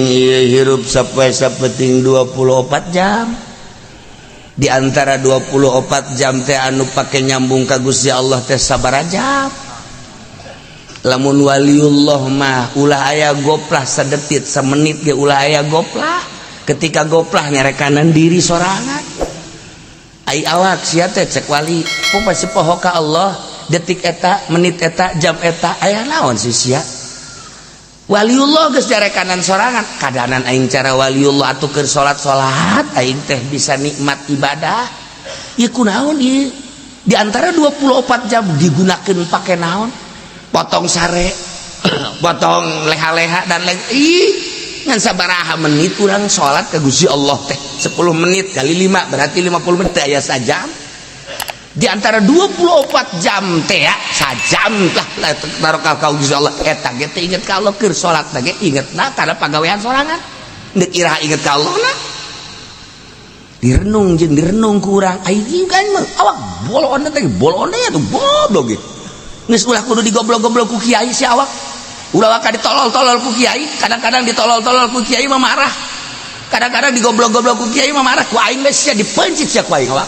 Hirup sampai sapeting 24 jam. Di antara 24 jam teh anu pake nyambung ka Gusti Allah teh sabaraha jam? Lamun waliullah mah ulah aya goplah sadetik, semenit ge ulah aya goplah. Ketika goplah, nyarekanan diri sorangan. Ai awak sia teh, cek wali, pasti poho ka Allah detik eta, menit eta, jam eta. Aya naon sih sia? Waliullah geus nyarekanan sorangan. Kadanan aing cara waliullah atuh keur salat, salat aing teh bisa nikmat ibadah. Ieu kunaon ieu? Di antara 24 jam digunakan pakai naon? Potong sare, potong leha-leha, dan lain. Ih, ngan sabaraha menit urang salat ke Gusti Allah teh? 10 menit kali 5 berarti 50 menit. Aya sajam di antara 24 jam teh ya, sajam lah taruh ka Gusti Allah. Eta ge teh inget ka Allah, keur salat ge inget. Nah, karena pagawean sorangan, deuk iraha inget ka Allah? Nah, direnung jeung direnung ku urang. Aing kan mah awak bolon teh, bolon teh tuh goblok ge. Geus ulah kudu digoblok-goblok ku kiai si awak, ulah waka ditolol-tolol ku kiai. Kadang-kadang ditolol-tolol ku kiai mah marah, kadang-kadang digoblok-goblok ku kiai mah marah. Ku aing geus sia dipencit sia ku aing. Awak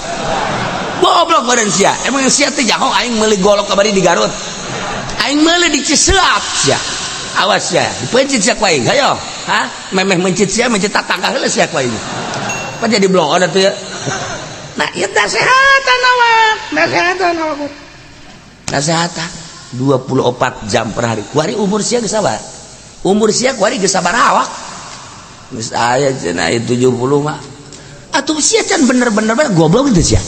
goblok badan sia. Emang sia teh jaho aing meuli golok kamari di Garut, aing meuli di Ciseap. Sia awas sia, dipencit sia ku aing. Hayo, ha, memeh mencit sia, mencit tatangga heula sia ku aing. Apa jadi bloon atuh ya? Nah, ieu nasehatan awak, nasehatan awak, nasehatan 24 jam per hari. Kuari umur sia geus sabar, umur sia kuari geus sabar. Awak geus aya cenah 70 mah atuh. Sia can bener-bener goblok gitu sia.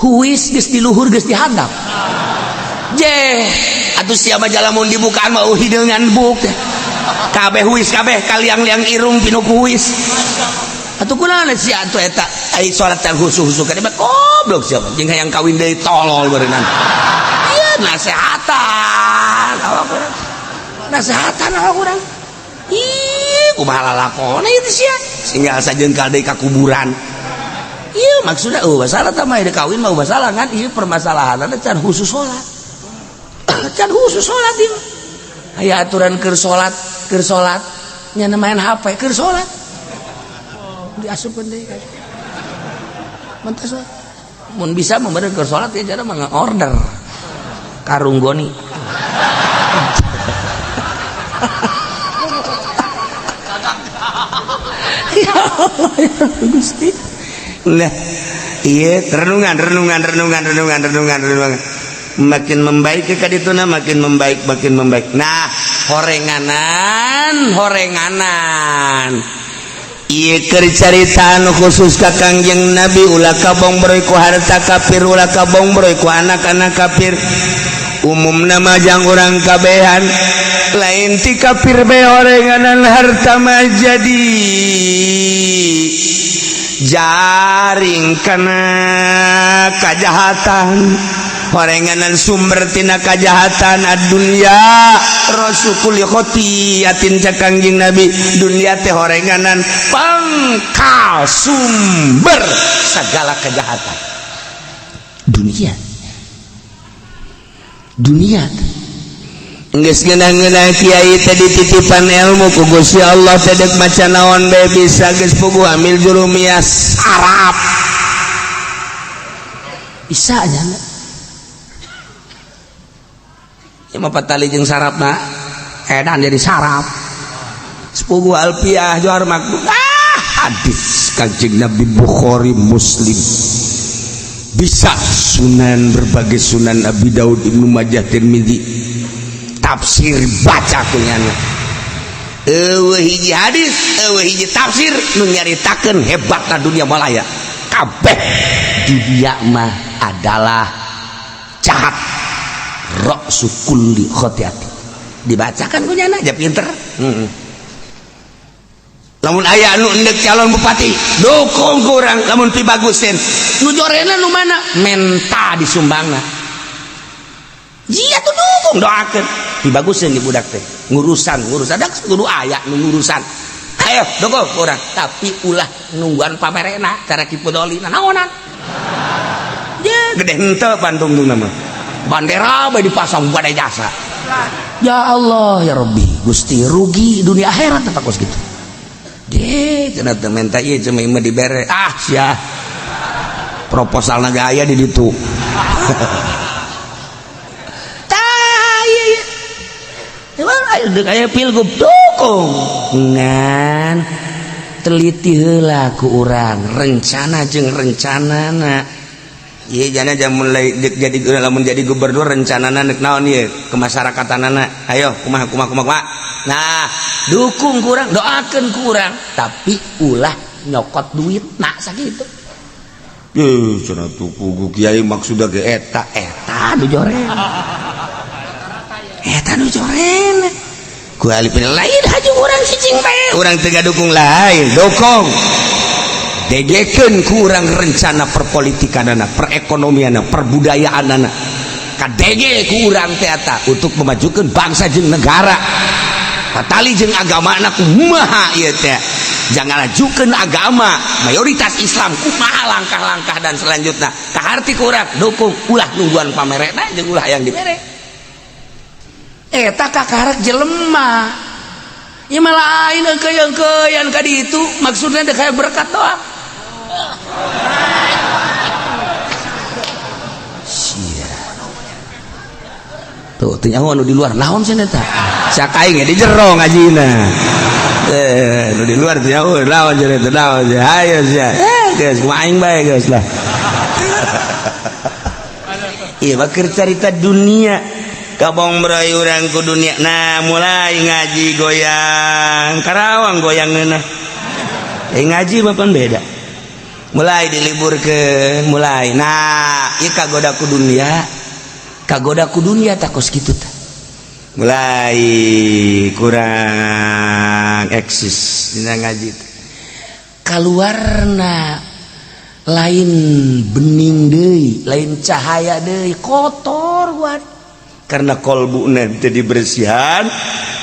Huis geus di luhur, geus di handap je atuh sia mah. Lamun dibukaan mah hideungan buk kabeh, huis kabeh, kaliang-liang irung pinuh ku huis atuh. Kunaon sia atuh eta? Ai salat can husu-husu ka mah goblok sia mah. Jeung hayang kawin deui, tolol beureunan. Ieu nasehatan awak urang, nasehatan awak urang. Ih, kumaha lalakona ieu sia? Sehingga sajengkal deui ka kuburan. Iya, maksudnya, oh, masalah mah kawin mau masalah kan. Iya, permasalahan ada can khusus sholat, can khusus sholat ieu. Aya aturan keur salat, keur salat nya main HP, keur salat diasupkeun deui. Mentas mun bisa memberi keur salat ya, cara mah order karung goni. Ya Allah, ya Gusti. Nah, iya, renungan, renungan, renungan, renungan, renungan, renungan, makin membaik ke kadituna, makin membaik, makin membaik. Nah, horenganan, horenganan. Ieu keur caritaan khusus ka Kangjeng Nabi. Ulah kabongbroy ku harta kafir, ulah kabongbroy ku anak-anak kafir. Umum nama jang urang kabehan, lain ti kafir bae. Horenganan harta mah jadi jaring kana kajahatan, horenganan sumber tina kajahatan. Ad-dunya ra'su kulli khotiatin, cek Kangjeng Nabi. Dunia teh horenganan, pangkal sumber segala kejahatan dunia. Dunia geus ngeunah-ngeunah kiai teh dititipan ilmu ku Gusti Allah teh, deuk maca naon bae bisa. Geus puguh amil jurumiyah, sarap bisa nya. Ya mah patali jeung sarapna edan jadi sarap. Sepugu alfiah, johar makdum, ah, hadis Kanjeng Nabi Bukhari, Muslim bisa, sunan, berbagai sunan, Abi Daud, Ibnu Majah, Tirmidzi, tafsir baca kunyana. Eueuh hiji hadis, eueuh hiji tafsir nu nyaritakeun hebatna dunia malaya. Kabeh dunia mah adalah jahat, ra'su kulli khotiati. Dibacakan kunyana aja pinter. Lamun aya anu endek calon bupati, dukung kurang lamun pibagusin. Nu jorena nu mana menta disumbangna. Jia tuh dukung, doakeun pibagusin di budak teh. Ngurusan, ngurusan ada, kudu aya nu ngurusan. Ayo dukung kurang, tapi ulah nungguan pamerena cara kipudoli naonan. Ya gede henteu pantung nama bandera bae dipasang pada jasa. Ya Allah, ya Rabbi, Gusti, rugi dunia akhirat tetap kos gitu. Ge cenah teu menta ieu cuma ieu dibere. Ah sia. Proposalna ge aya di ditu. Tah ieu ieu. Emang aya deuk aya pilgub dukung. Ngan teliti heula ku urang rencana jeung rencanana. Ieu jana jam mulai jadi lamun jadi gubernur rencanana nek naon ieu kemasyarakatanana. Ayo kumaha kumaha kumaha. Nah, dukung kurang, doakeun kurang, tapi ulah nyokot duit nak sakitu. Eh, cenah tuh kugu kiai maksudna ge eta eta nu joren. Eta nu joren. Ku alipin lain haju urang cicing bae, urang teu dukung lain, dukung. Degekeun kurang rencana perpolitikanana, perekonomianana, perbudayaanana. Kadege kurang teh eta untuk memajukan bangsa jeung negara. Patali jeung agamana kumaha ieu teh. Jangan ajukeun agama mayoritas Islam kumaha langkah-langkah dan selanjutnya. Kaharti kurang dukung ulah nungguan pamerena jeung ulah yang dibere. Eta kakarek jelema. Ieu mah lain engkeuy-engkeuyan ka ditu maksudna teh kayak berkat doang. Sia. Tuh teu nyaho anu di luar naon cenah eta? Sia kaing di jero ngajina. Nu di luar teu nyaho naon cenah eta naon cenah. Hayo sia. Geus kumaha aing bae geus lah. Ieu mah keur carita dunia. Kabong bray urang ku dunia. Nah, mulai ngaji goyang. Karawang goyang ngeunah. Ngaji mah pan beda. Mulai diliburkeun, mulai. Nah, ieu kagoda ku dunia. Kagoda ku dunia tak kos kitu tah. Mulai kurang eksis dina ngaji teh. Kaluarna lain bening deui, lain cahaya deui, kotor buat. Karena kolbuna teu dibersihan,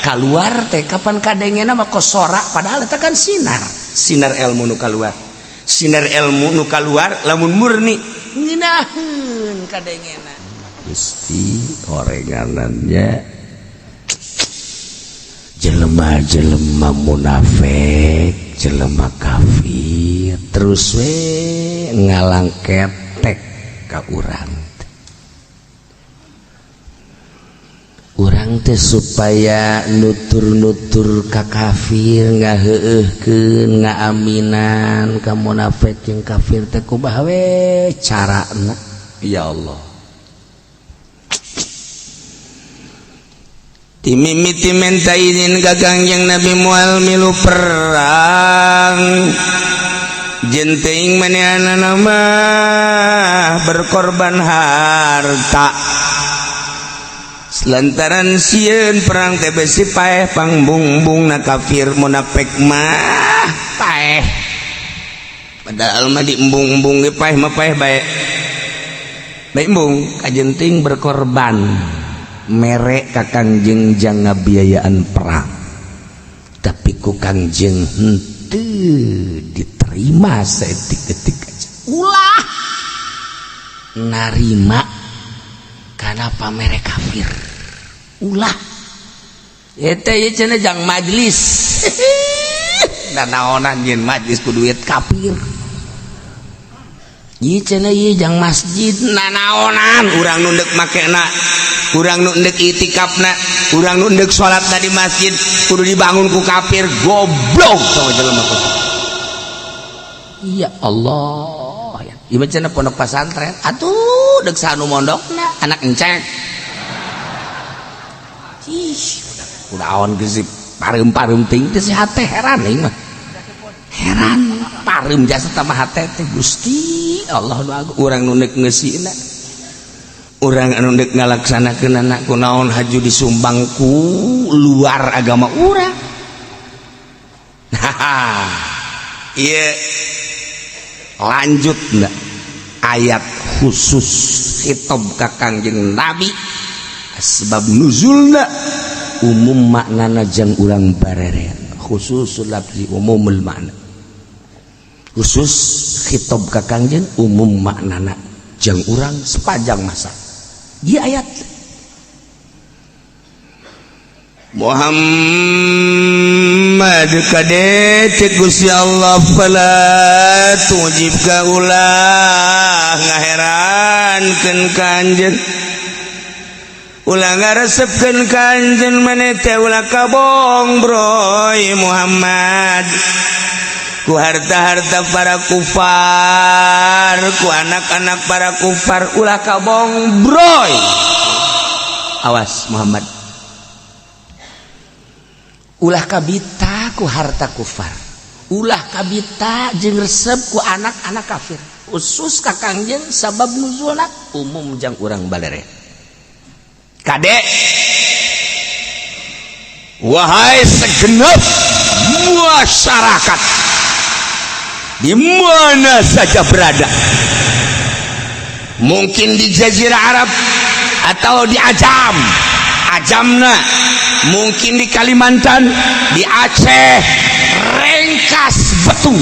kaluar teh kapan kadengena mah kosora padahal eta kan sinar. Sinar ilmu nu kaluar. Sinar ilmu nu kaluar lamun murni ngeunaheun kadengena. Gusti orenganannya jelema-jelema munafik, jelema kafir terus we ngalang ketek ka urang. Urang teh supaya nutur-nutur ka kafir ngaheueuhkeun ngaaminan ka munafik jeung kafir teh kumaha we carana ya Allah. Timimiti menta izin ka Kangjeng Nabi moal milu perang jeung teuing manehanana mah berkorban harta. Lantaran sieun perang teh besi paeh pangbungbungna kafir munafik mah paeh. Padahal mah diembung-embung ge paeh mah paeh bae. Bae embung kajenting berkorban mere ka Kangjeng jang ngabiayaan perang. Tapi ku Kangjeng henteu diterima saeutik-eutik aja. Ulah narima karena pamere kafir. Ulah eta ieu cenah jang majlis. Da naonan nyeun majlis ku duit kafir. Ieu cenah ieu jang masjid nanaonan urang nu deuk makena, urang nu deuk itikafna, urang nu deuk salatna di masjid kudu dibangun ku kafir goblok sama jelema. Ya Allah ya. Ieu mah cenah pondok pesantren atuh deuk saha nu mondokna anak encek. Ih, kunaon geus pareum-pareum teuing teh si hate heran aing mah. Heran pareum jasa tambah hate teh Gusti Allah nu agung urang nu neuk ngeusina. Urang anu neuk ngalaksanakeunana kunaon haju disumbang ku luar agama urang. Haha. Ieu lanjut enggak ayat khusus khitab ka Kangjeng Nabi asbab nuzulna umum maknana jang urang bareren khususul lafzi umumul makna khusus khitab ka Kangjeng umum maknana jang urang sepanjang masa. Di ayat Muhammad Muhammad kade cek Gusti Allah fala tujibka ulah ngaherankeun ka anjeun ulah ngaresepkeun ka anjeun maneh teh ulah kabong broy Muhammad ku harta-harta para kufar ku anak-anak para kufar ulah kabong broy. Awas Muhammad, ulah kabita ku harta kufar, ulah kabita jeung resep ku anak-anak kafir, khusus ka Kangjeng sabab nuzulna, umum jang urang balere. Kade wahai segenap masyarakat di mana saja berada, mungkin di Jazirah Arab atau di Ajam, Ajamna mungkin di Kalimantan, di Aceh, Rengkas Betung,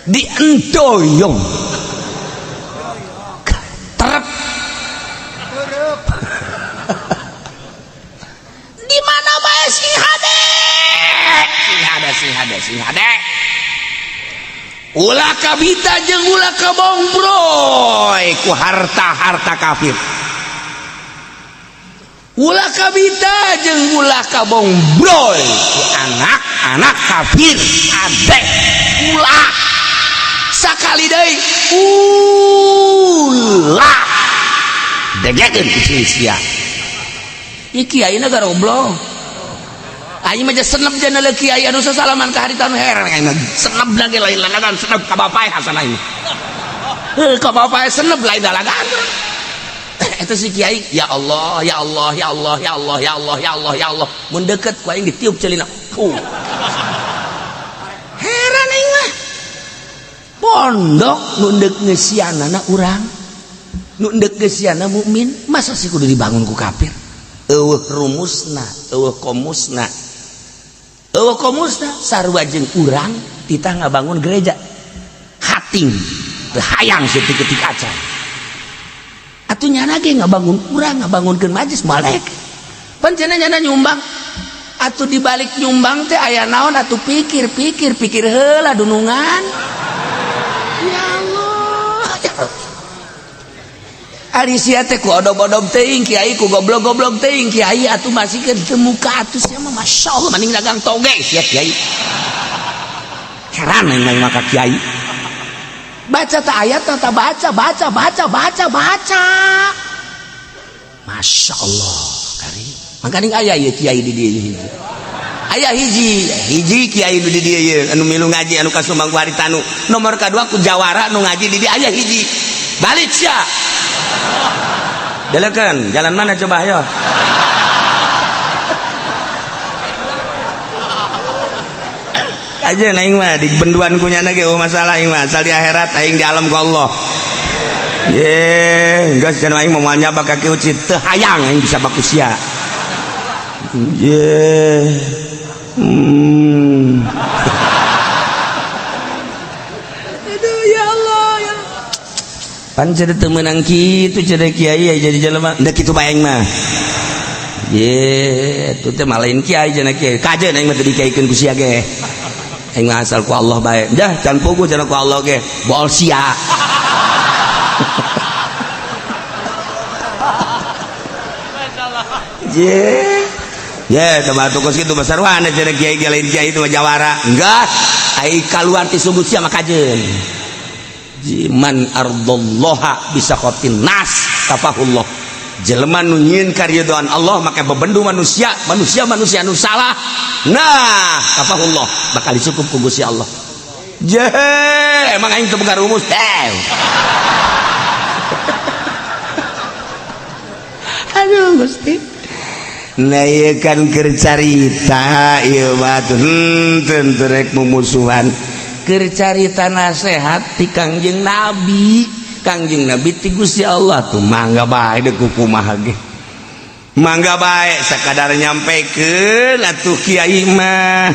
di Endoyong, terep di mana bae sing hade sing hade sing hade sing hade ulah kabita jeung ulah kabong broy ku harta-harta kafir, ulah kabita jeung ulah kabong broy ku anak-anak kafir. Ade ulah sakali deui ulah degekeun ku sia ieu kiai na garoblong. Aing mah senep jana le kiai anu sasalaman ka harita nu heran aing mah senep lagi lain lalagan senep ka bapak hasan aing. Heuh ka bapak senep lain lalagan. Eta si kiai ya Allah ya Allah ya Allah ya Allah ya Allah ya Allah ya Allah mun deket ku aing ditiup celina. Heran aing mah. Pondok nu deuk ngeusianana urang, nu deuk ngeusianana mukmin, masa sih kudu dibangun ku kafir? Eueuh rumusna, eueuh komusna. Eueuh komusna sarua jeung urang titah ngabangun gereja. Hating teu hayang saeutik-eutik acan. Atuh nyana ge ngabangun urang ngabangunkeun majlis malek. Pan cenah nyana nyumbang. Atuh dibalik nyumbang teh aya naon atuh pikir pikir pikir heula dunungan. Ya Allah. Ya Allah. Ari sia teh ku odob-odob teuing kiai ku goblok-goblok teuing kiai atuh masih ke teu muka atuh sia mah masyaallah mending dagang toge sia kiai. Heran aing mah ka kiai. Baca ta ayat ta baca baca baca baca baca. Masya Allah kari. Mangkaning aya ieu kiai di dieu hiji. Aya hiji, hiji kiai di dieu ieu anu milu ngaji anu kasumbang ku haritanu. Nomor kadua ku jawara nu ngaji di dieu aya hiji. Balik sia. Delekeun, jalan mana coba ayo. Aja aing mah di benduan ku nyana ge masalah aing mah asal di akhirat aing di alam ku Allah. Ye, geus cenah aing moal nyabak ka kieu teu hayang aing bisa baku sia. Ye. Aduh ya Allah ya. Pan cenah teu meunang kitu cenah kiai jadi jelema ndek kitu bae aing mah. Ye, atuh teh malain kiai cenah kiai. Kajeun aing mah teu dikiaikeun ku sia ge. Aing mah asal ku Allah bae. Dah can puguh cenah ku Allah ge. Bol sia. Ye. Ye, teu batu kos kitu basarwana cenah kiai ge lain kiai itu mah jawara. Enggak, ai kaluar ti sungguh sia mah kajeun. Man ardallaha bisa khotin nas kafahullah. Jelema nu nyieun karidhoan Allah make bebendu manusia, manusia-manusia nu salah. Nah, kafahullah bakal dicukup ku Gusti Allah. Je, emang aing teu boga rumus teh. Aduh Gusti. Nah ieu kan keur carita ieu mah tuh henteu rek mumusuhan. Keur carita nasehat ti Kangjeng Nabi. Kangjeng Nabi ti Gusti Allah tuh mangga bae deuk kumaha ge. Mangga bae sakadar nyampekeun atuh kiai mah.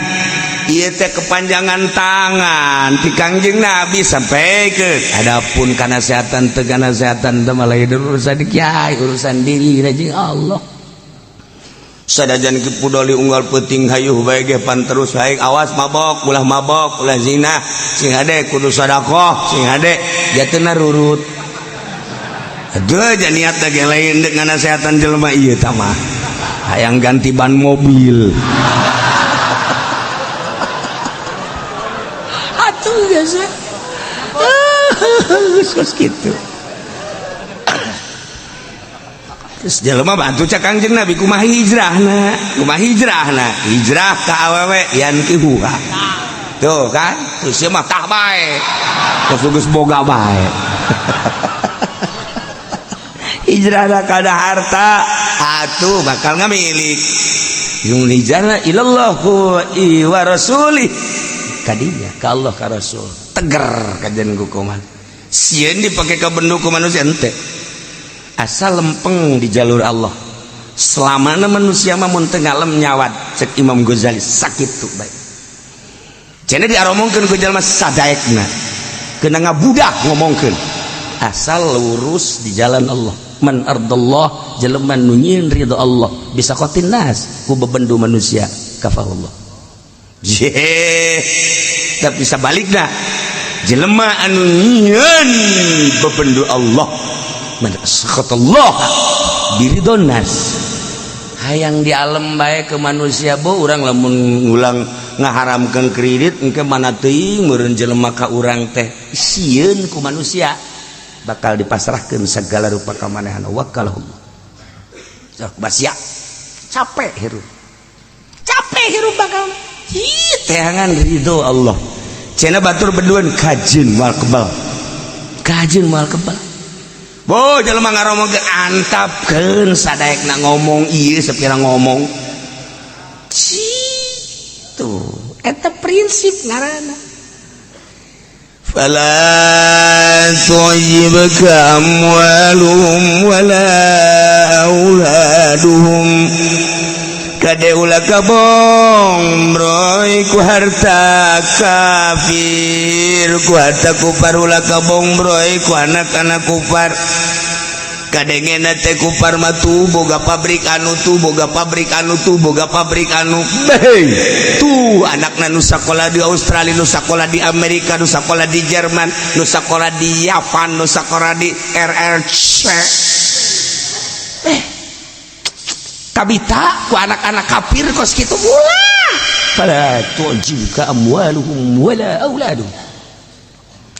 Ieu teh kepanjangan tangan ti Kangjeng Nabi sampaikan. Adapun kanasehatan teu kanasehatan teh mah lain urusan kiai, urusan diri jeung Allah. Sadajan Ki Pudoli unggal peuting hayuh bae ge pan terus haik, awas mabok, ulah mabok, ulah zina, sing hade kudu sedekah, sing hade jatena rurut. Aduh, jadi niat lagi lain dek nganasehatan jelema ieu tah mah. Hayang ganti ban mobil. Atuh biasa. Geus kitu. Terus jelema bantu cak Kangjeng Nabi kumaha hijrahna? Kumaha hijrahna? Hijrah ka awewe yankihuha. Tuh kan? Terus ieu mah tah bae. Terus geus boga bae. Hijrahna kana harta atuh bakal ngamilik. Yung hijrahna ilallah wa rasulih. Kadinya ka Allah ka Rasul. Teger kajian hukuman. Sieun dipake ka bendu ku manusia henteu. Asal lempeng di jalur Allah. Selamana manusia mah mun teu ngalem nyawat cek Imam Ghazali sakitu bae. Cenah diaromongkeun ku jalma sadaekna. Kena ngabudak ngomongkeun. Asal lurus di jalan Allah. Man ardallah jelema nu nyieun ridho Allah bisa qatin nas ku bebendu manusia kafahullah. Je, tapi sabalikna jelema anu nyieun bebendu Allah man sakhatallah biridon nas hayang di alam bae ke manusia bo urang lamun ngulang ngaharamkeun kredit engke mana teuing meureun jelema ka urang teh sieun ku manusia bakal dipasrahkeun segala rupa kamanehan wakalahum. Sok basia capek hirup, capek hirup bakal hi teangan ridho Allah. Cenah batur beduan kajeun moal kebal, kajeun moal kebal. Bo jelema ngaromongkeun antapkeun sadaekna ngomong ieu sapira ngomong. Citu eta prinsip ngaranna. Fala tu'jibka amwaluhum wala auladuhum. Kade ulah kabong broy ku harta kafir, ku harta kupar ulah kabong broy ku anak-anak kupar. Kadengena teh kupar mah tuh boga pabrik anu tuh boga pabrik anu tuh boga pabrik anu. Beh, tuh anakna nu sakola di Australia, nu sakola di Amerika, nu sakola di Jerman, nu sakola di Yapan, nu sakola di RRC. Kabita ku anak-anak kafir kos kitu ulah. Fala tu'jibka amwaluhum wala auladuhum.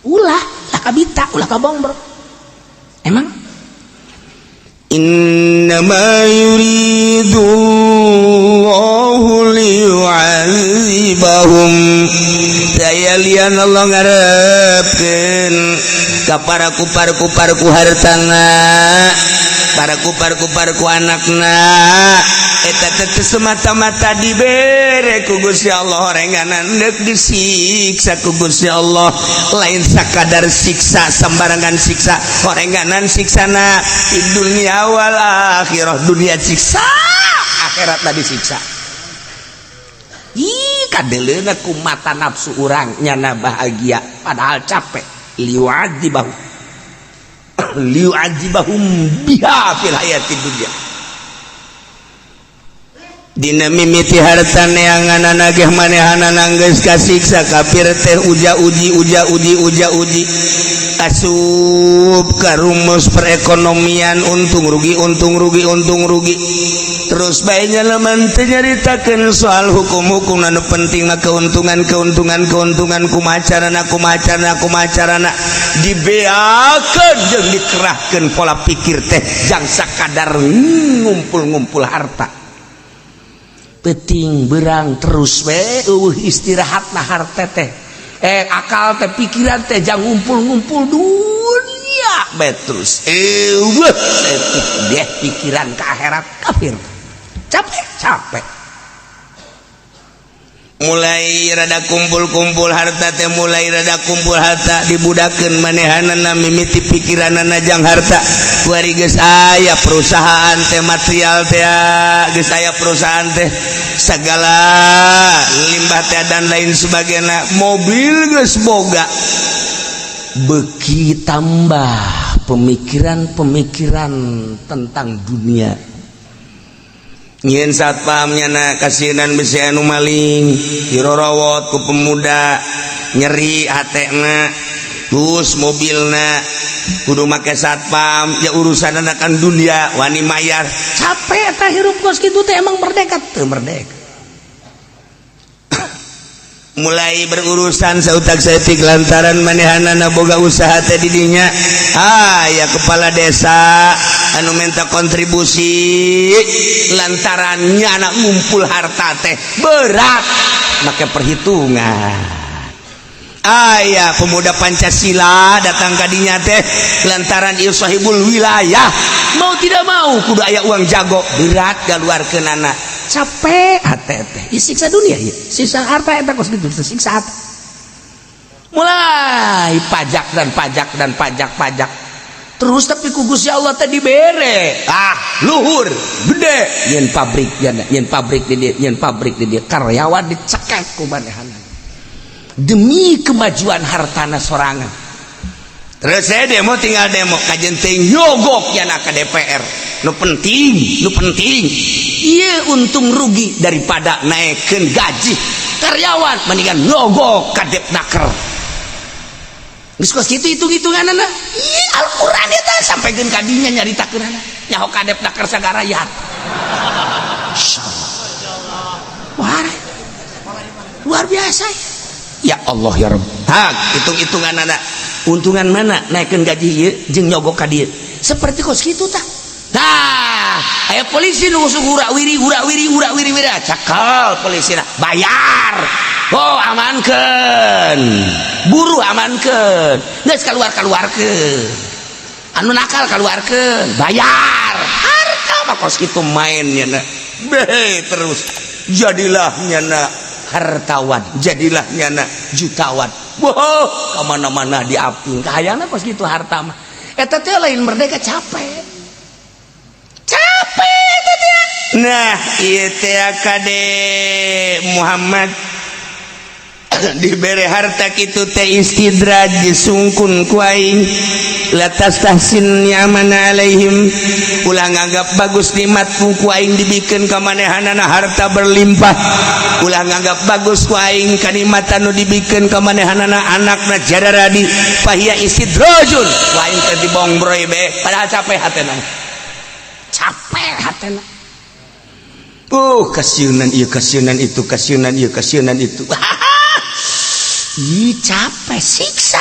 Ulah, lah kabita, ulah kabong bro. Emang innama yuridu Allahu liyu'adzibahum. Daya lian Allah ngarepkeun ka para kupar-kupar ku hartana, para kupar-kupar ku anakna. Eta teh semata-mata dibere ku Gusti Allah orenganan deuk disiksa ku Gusti Allah. Lain sakadar siksa sembarangan siksa, orenganan siksana di dunia wal akhirah. Dunia siksa, akhirat tadi siksa. Ih, kadeleuna ku mata nafsu urang nyana bahagia padahal capek. Liu'adzibahum liu'adzibahum biha fil hayatid dunya. Dina mimiti harta neanganana geh manehanana geus kasiksa kafir teh uja uji uja uji uja uji asup ka rumus perekonomian untung rugi untung rugi untung rugi. Terus bae nyalaman teu nyaritakeun soal hukum-hukum anu penting mah keuntungan keuntungan keuntungan kumaha carana kumaha carana kumaha carana dibeakeun jeung dikerahkeun pola pikir teh jang sakadar ngumpul-ngumpul harta. Peting berang terus we eueuh istirahat na harta teh akal teh pikiran teh jang ngumpul-ngumpul dunia bae terus eueuh deh pikiran ke akhirat kafir capek capek. Mulai rada kumpul-kumpul harta teh mulai rada kumpul harta dibudakeun manehanana mimiti pikiranana jang harta. Kuari geus aya perusahaan teh material teh geus aya perusahaan teh segala limbah teh dan lain sebagainya, mobil geus boga. Beki tambah pemikiran-pemikiran tentang dunia. Nyieun satpam nyana kasieunan bisi anu maling, dirorowot ku pemuda, nyeri hatena. Terus mobilna kudu make satpam, ya urusan kan dunia wani mayar. Capek eta hirup kos kitu teh. Emang merdeka teu? Merdeka. Mulai berurusan sautak saeutik lantaran manehanana boga usaha teh didinya. Ah ya, kepala desa anu minta kontribusi lantarannya anak ngumpul harta teh berat, make perhitungan. Aya pemuda Pancasila datang kadinya teh lantaran ieu sahibul wilayah, mau tidak mau kudu aya uang jago, berat keluarkeun anak. Capek hate teh. Siksa dunia ya, siksa harta eta kos gitu, siksa hati. Mulai pajak dan pajak dan pajak, pajak terus, tapi ku Gusti Allah teh dibere ah luhur gede, nyen pabrik ya, nyen pabrik di dia, nyen pabrik di dia, karyawan dicekek ku manehanna demi kemajuan hartana sorangan. Terus saya demo, tinggal demo kajen teh nyogok ya ke DPR. Nu penting, nu penting iya untung rugi. Daripada naikkan gaji karyawan, mendingan nyogok ka Depnaker. Geus kos kitu hitung-hitunganana. Ih, Al-Qur'an eta sampaikeun ka dinya, nyaritakeunana. Nyaho ka Depnaker sagarayat. Insyaallah. Wah. Luar biasa ya. Allah ya Rabb. Hak hitung-hitungan anak, untungan mana naikkan gaji ieu jeung nyogok ka dieu, seperti kos kitu tah. Nah, aya polisi nu urak wiri urak wiri urak wiri wiri, cakal polisi bayar. Oh, amankan buruh, amankan, geus keluar, keluarkeun anu nakal, keluarkeun, bayar. Harta mah kos kitu mainnya na. Be terus jadilah nyana hartawan, jadilah nyana jutawan. Wow, kemana-mana diaping kahayangna kos kitu. Harta mah eta teh lain merdeka, capek, capek eta teh. Nah, ieu teh kade Muhammad dibere harta kitu teh istidraj, sungkun ku aing. La tastahsin ni'amana alaihim, ulah nganggap bagus nikmat ku aing dibikeun ka manehanana harta berlimpah. Ulah nganggap bagus ku aing kanikmatan nu dibikeun ka manehanana anakna jararadi. Fahiya istidrajun. Ku aing teh dibongbroy be, padahal capek hatena, capek hatena. Kasiunan ieu, kasiunan itu, kasiunan ieu, kasiunan itu. Ih, capek, siksa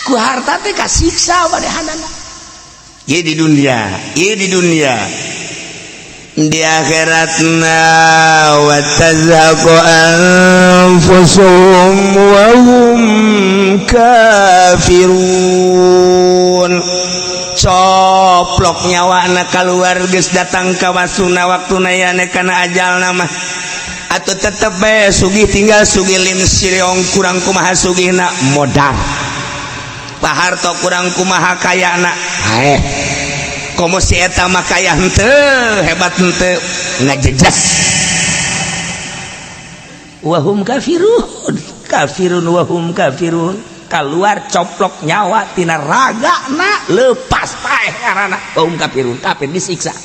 ku harta teh, kasiksa manehanana. Ieu di dunia, ieu di dunia. Di akhiratna wa tazhaqu anfusuhum wa hum kafirun. Coplok nyawa anak keluar, geus datang ka wasuna waktuna yane kana ajalna mah. Atau tetep bae sugih tinggal sugih, lim siliong kurang kumaha sugihna modal, Pak Harto kurang kumaha kayana hae, komo si eta mah kaya henteu, hebat henteu, ngajejas. Wahum kafirun, kafirun wahum kafirun. Keluar coplok nyawa tina raga na, lepas, paeh ngaranna. Wahum kafirun, kafir, disiksa.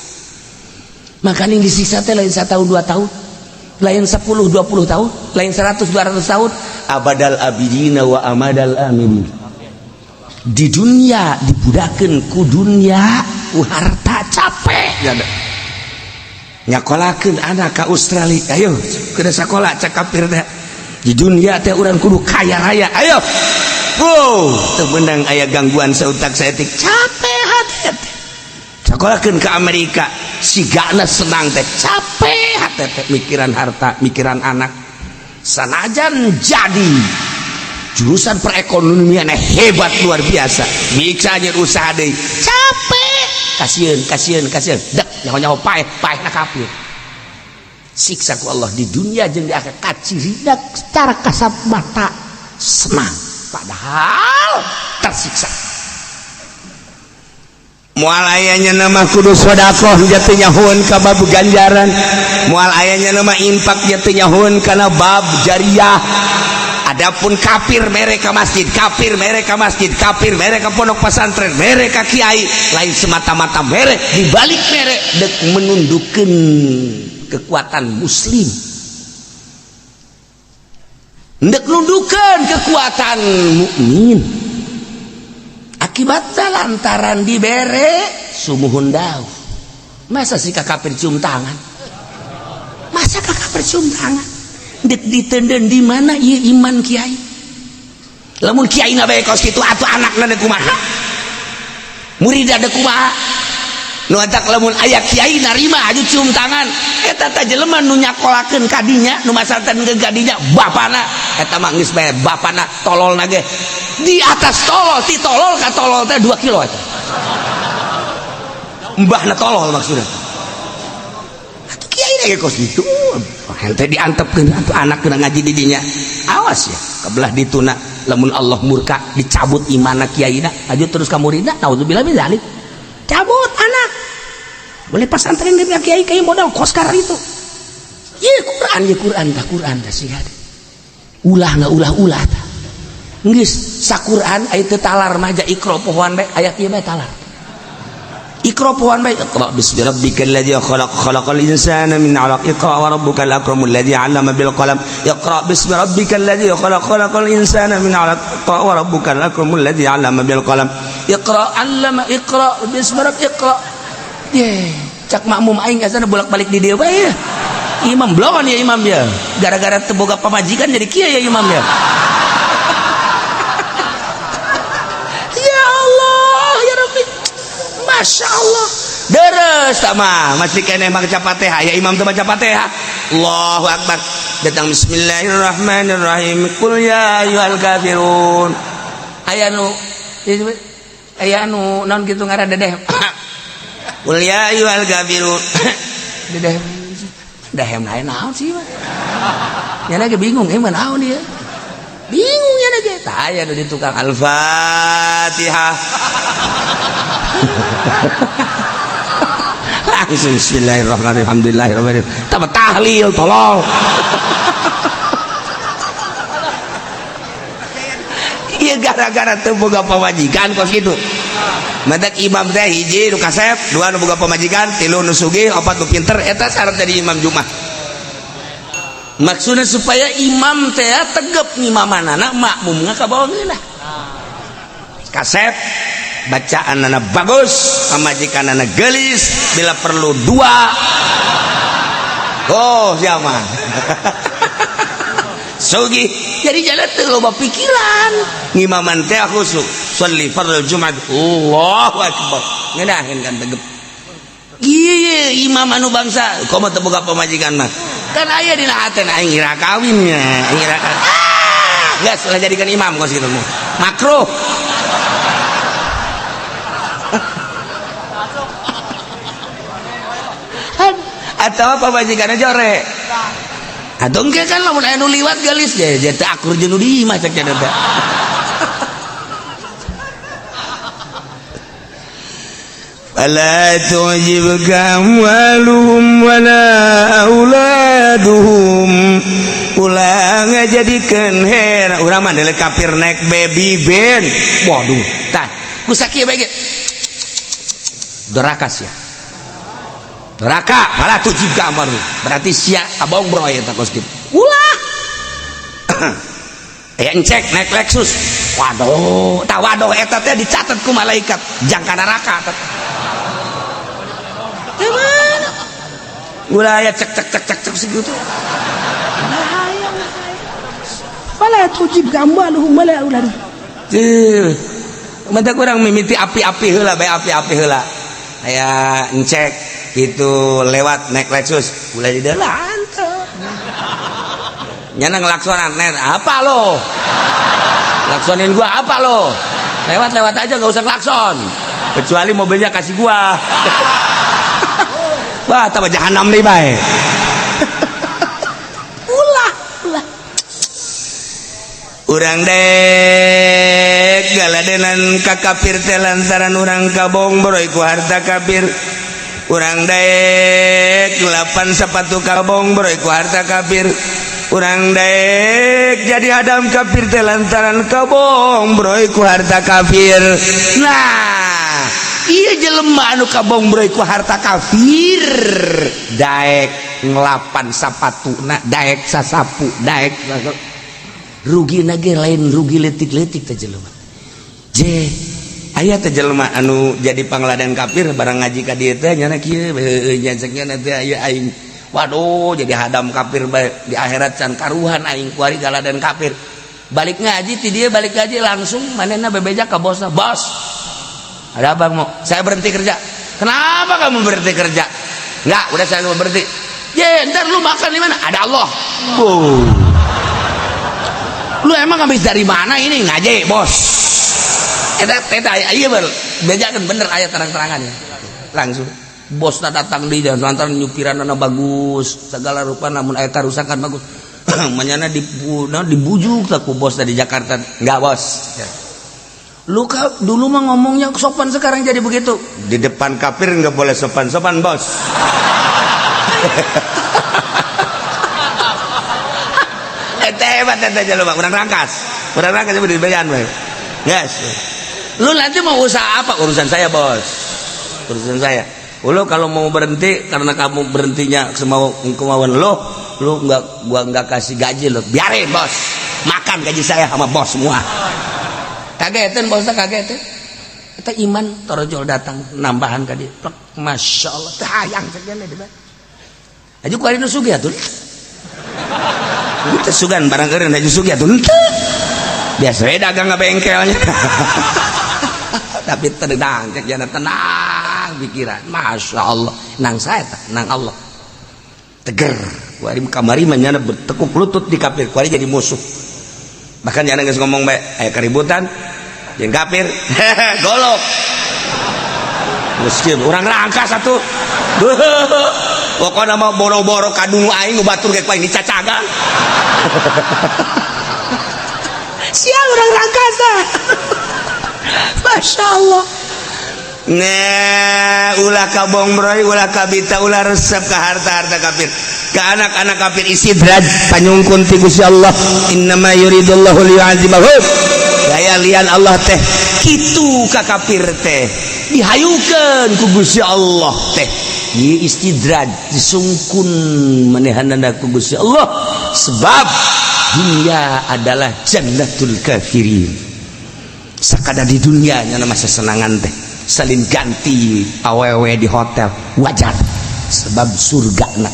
Makanya disiksa teh lain 1 tahun 2 tahun, lain 10 20 tahun, lain 100 200 tahun, abadal abidina wa amadal amidin. Di dunia dibudakeun ku dunia, ku harta, capek. Nyakolakeun anak ka Australia, ayo ke sekolah, cek kafir teh. Di dunia teh urang kudu kaya raya, ayo. Wow, teu meunang aya gangguan sautak saeutik, capek hati teh. Sekolahkeun ke Amerika, sigana senang teh, capek hati teh mikiran harta, mikiran anak. Sanajan jadi jurusan perekonomian hebat luar biasa, bisa aja usaha deui, capek, kasihan, kasihan, kasihan. Dek nyaho nyaho paeh, paeh na kafir. Siksa ku Allah di dunia jeung di akhirat. Kacirina secara kasat mata senang, padahal tersiksa. Moal ayanya nama kudu sodakoh jatuh nyahoan ka bab ganjaran, moal ayanya nama infak jatuh nyahoan kana bab jariah. Adapun kafir mere ka masjid, kafir mere ka masjid, kafir mere ka pondok pesantren, mere ka kiai, lain semata-mata mere, dibalik mere dek menundukkan kekuatan muslim, dek nundukkan kekuatan mukmin. Akibatnya lantaran dibere sumuhun dauh. Masa sih ka kafir cium tangan? Masa ka kafir cium tangan? Dek ditenden di mana ieu iman kiai? Lamun kiai na bae kos kitu, atuh anakna deuk kumaha? Murid deuk kumaha? Nu antak lamun aya kiai narima aju cium tangan, eta teh jelema nu nyakolakeun ka dinya, nu masantrenkeun ka dinya, bapana eta mah geus bae bapana tololna ge di atas tolol, ti tolol ka tolol teh 2 kilo eta. Mbahna tolol maksudnya. Atuh kiai ge kos kitu. Hente diantepkeun atuh anak kena ngaji di dinya. Awas ya, kebelah dituna lamun Allah murka dicabut imana kiaina, aju terus ka muridna, naudzubillah min dzalik. Cabut anak. Boleh pasantren di kiai kiai modal koskar itu. Ieu Quran, ieu Quran tah, Quran tah sih. Ulah nggak ulah-ulah tah. Geus saquran aya teu talar mah ja Iqra pohoan bae, ayat ieu bae talar. Iqra pohoan bae, Iqra bismi rabbikal ladzi khalaq, khalaqal insana min 'alaq, Iqra wa rabbukal akramul ladzi 'allama bil qalam, Iqra bismi rabbikal ladzi khalaq, khalaqal insana min 'alaq, Iqra wa rabbukal akramul ladzi 'allama bil qalam, Iqra 'allama, Iqra bismi rabbik, Iqra. Ye, cak makmum aing azan bolak-balik di dieu bae. Imam blowan ya imam ya. Gara-gara teu boga pamajikan jadi kieu ya imam ya. Ya Allah, ya Rabbi. Masya Allah. Deres tak mah, masih keneh maca Fatihah ya imam teu maca Fatihah. Allahu akbar. Datang bismillahirrahmanirrahim. Qul ya ayyuhal kafirun. Aya nu naon kitu ngaran dedeh. Qul ya ayyuhal kafirun. Dedeh. Dahem lain naon sih mah. Nya ge bingung eh mah naon ieu. Bingung ya ge. Tah aya nu di tukang Al-Fatihah. Langsung bismillahirrahmanirrahim, alhamdulillahirabbil alamin. Tambah tahlil tolol. Ieu gara-gara teu boga pamajikan kos kitu. Matak imam teh hiji nu kasep, dua nu boga pamajikan, tilu nu sugih, opat nu pinter, eta syarat jadi imam Jumat. Maksudnya supaya imam teh tegep ngimamanana, makmumna ka bawah ngeunah. Kasep, bacaanana bagus, pamajikanana geulis, bila perlu dua. Oh, siapa? Sugih. Jadi jalan teu loba pikiran. Ngimaman teh khusyuk. Sholli fardhu Jumat. Allahu akbar. Ngeunaheun kan tegep. Ieu imam anu bangsa komo teu boga pamajikan mah. Kan aya dina hatena aing ira kawin nya, aing ira kawin. Ah, geus ulah jadikan imam kos kitu mah. Makruh. Atau pamajikanna jore. Atau engke kan lamun aya nu liwat geulis ge teu akur jeung nu di imah cek teh. Fala tu'jibka amwaluhum wala auladuhum. Ulah ngajadikeun heran urang mah deuleu kafir naik baby band. Waduh, tah ku sakieu bae ge. Doraka sia. Doraka, fala tu'jibka amwaluhum. Berarti sia abong broy eta kos kitu. Ulah. Aya encek naik Lexus. Waduh, tah waduh eta teh dicatat ku malaikat jangka neraka eta. Gimana? Ulah ya cek cek cek cek cek segitu. Bahaya, bahaya. Fala tujib amwaluhum wala auladuhum. Tuh. Mata kurang mimiti api-api heula bae, api-api heula. Aya encek gitu lewat naik Lexus, ulah di dalam teu. Nyana ngelaksonan, nen, apa lo? Laksonin gua apa lo? Lewat-lewat aja gak usah klakson. Kecuali mobilnya kasih gua. Wah, tambah jahanam nih bae. Ulah, ulah. Urang dek galadenan ka kafir teh lantaran urang kabong boroy ku harta kafir. Urang dek ngelapan sepatu kabong boroy ku harta kafir. Urang daek jadi hadam kafir teh lantaran kabongbroy ku harta kafir. Nah, iya jelema anu kabongbroy ku harta kafir daek ngelapan sapatuna, daek sasapu, daek rugi ge lain rugi letik-letik teh jelema. Je aya teh jelema anu jadi pangladen kafir barang ngaji ka dieu teh nyana kieu nya cek nya teh aya aing. Waduh, jadi hadam kafir bae di akhirat can karuhan aing kuari galaden kafir. Balik ngaji ti dieu, balik ngaji langsung manehna bebeja ka bosna, "Bos, ada abang mau saya berhenti kerja." "Kenapa kamu berhenti kerja?" "Enggak, udah saya mau berhenti." "Ye, ntar lu makan di mana?" "Ada Allah." Oh. "Lu emang habis dari mana ini?" "Ngaji, bos." Eta eta iya ber bejakeun bener aya terang-terangannya. Langsung bosna datang di jalan lantaran nyupiranna bagus segala rupa, namun aya karusakan bagus. Manyana dibujuk tak ku bos dari Jakarta. "Enggak, bos. Ya. Lu dulu mah ngomongnya sopan, sekarang jadi begitu." "Di depan kafir nggak boleh sopan-sopan, bos." Eta hebat eta jelema urang Rangkas. Urang Rangkas di bejaan we. Yes. "Lu nanti mau usaha apa?" "Urusan saya, bos. Urusan saya. Lu kalau mau berhenti karena kamu berhentinya semau kemauan lu, lu nggak, gua nggak kasih gaji lu." "Biarin, bos. Makan gaji saya sama bos semua." Kagetan bosnya, kagetan. Eta iman torojol datang nambahan ka dia. Plek, Masya Allah, teh hayang sekian deh. Aja ku ari nu sugih atuh. Teu sugan barang eureun aju sugih atuh henteu. Biasa we dagang bengkelnya. Tapi tenang, cek jana tenang pikiran. Masya Allah, nang saya tah, nang Allah. Teger. Kuari kamari mah nyana bertekuk lutut di kafir, kuari jadi musuh. Bahkan nyana geus ngomong bae, aya keributan jeung kafir. Golok. Geus kieu urang Rangkas atuh. Pokokna mah boro-boro kadungu aing batur ge ku aing dicacagan. Sial urang Rangkas. Masya Allah. Nah, ulah kabongbroy, ulah kabita, ulah resep ke harta-harta kafir, ke anak-anak kafir. Istidraj panyungkun ti Gusti Allah. Innama yuridullahu liyu'adzibahum. Daya lian Allah teh kitu ka kafir teh dihayukeun ku Gusti Allah teh. Ieu istidraj disungkun manehanana ku Gusti Allah sebab dunia adalah jannatul kafirin. Sakada di dunia nya masa senangan teh salin ganti awewe di hotel wajar sebab surga na.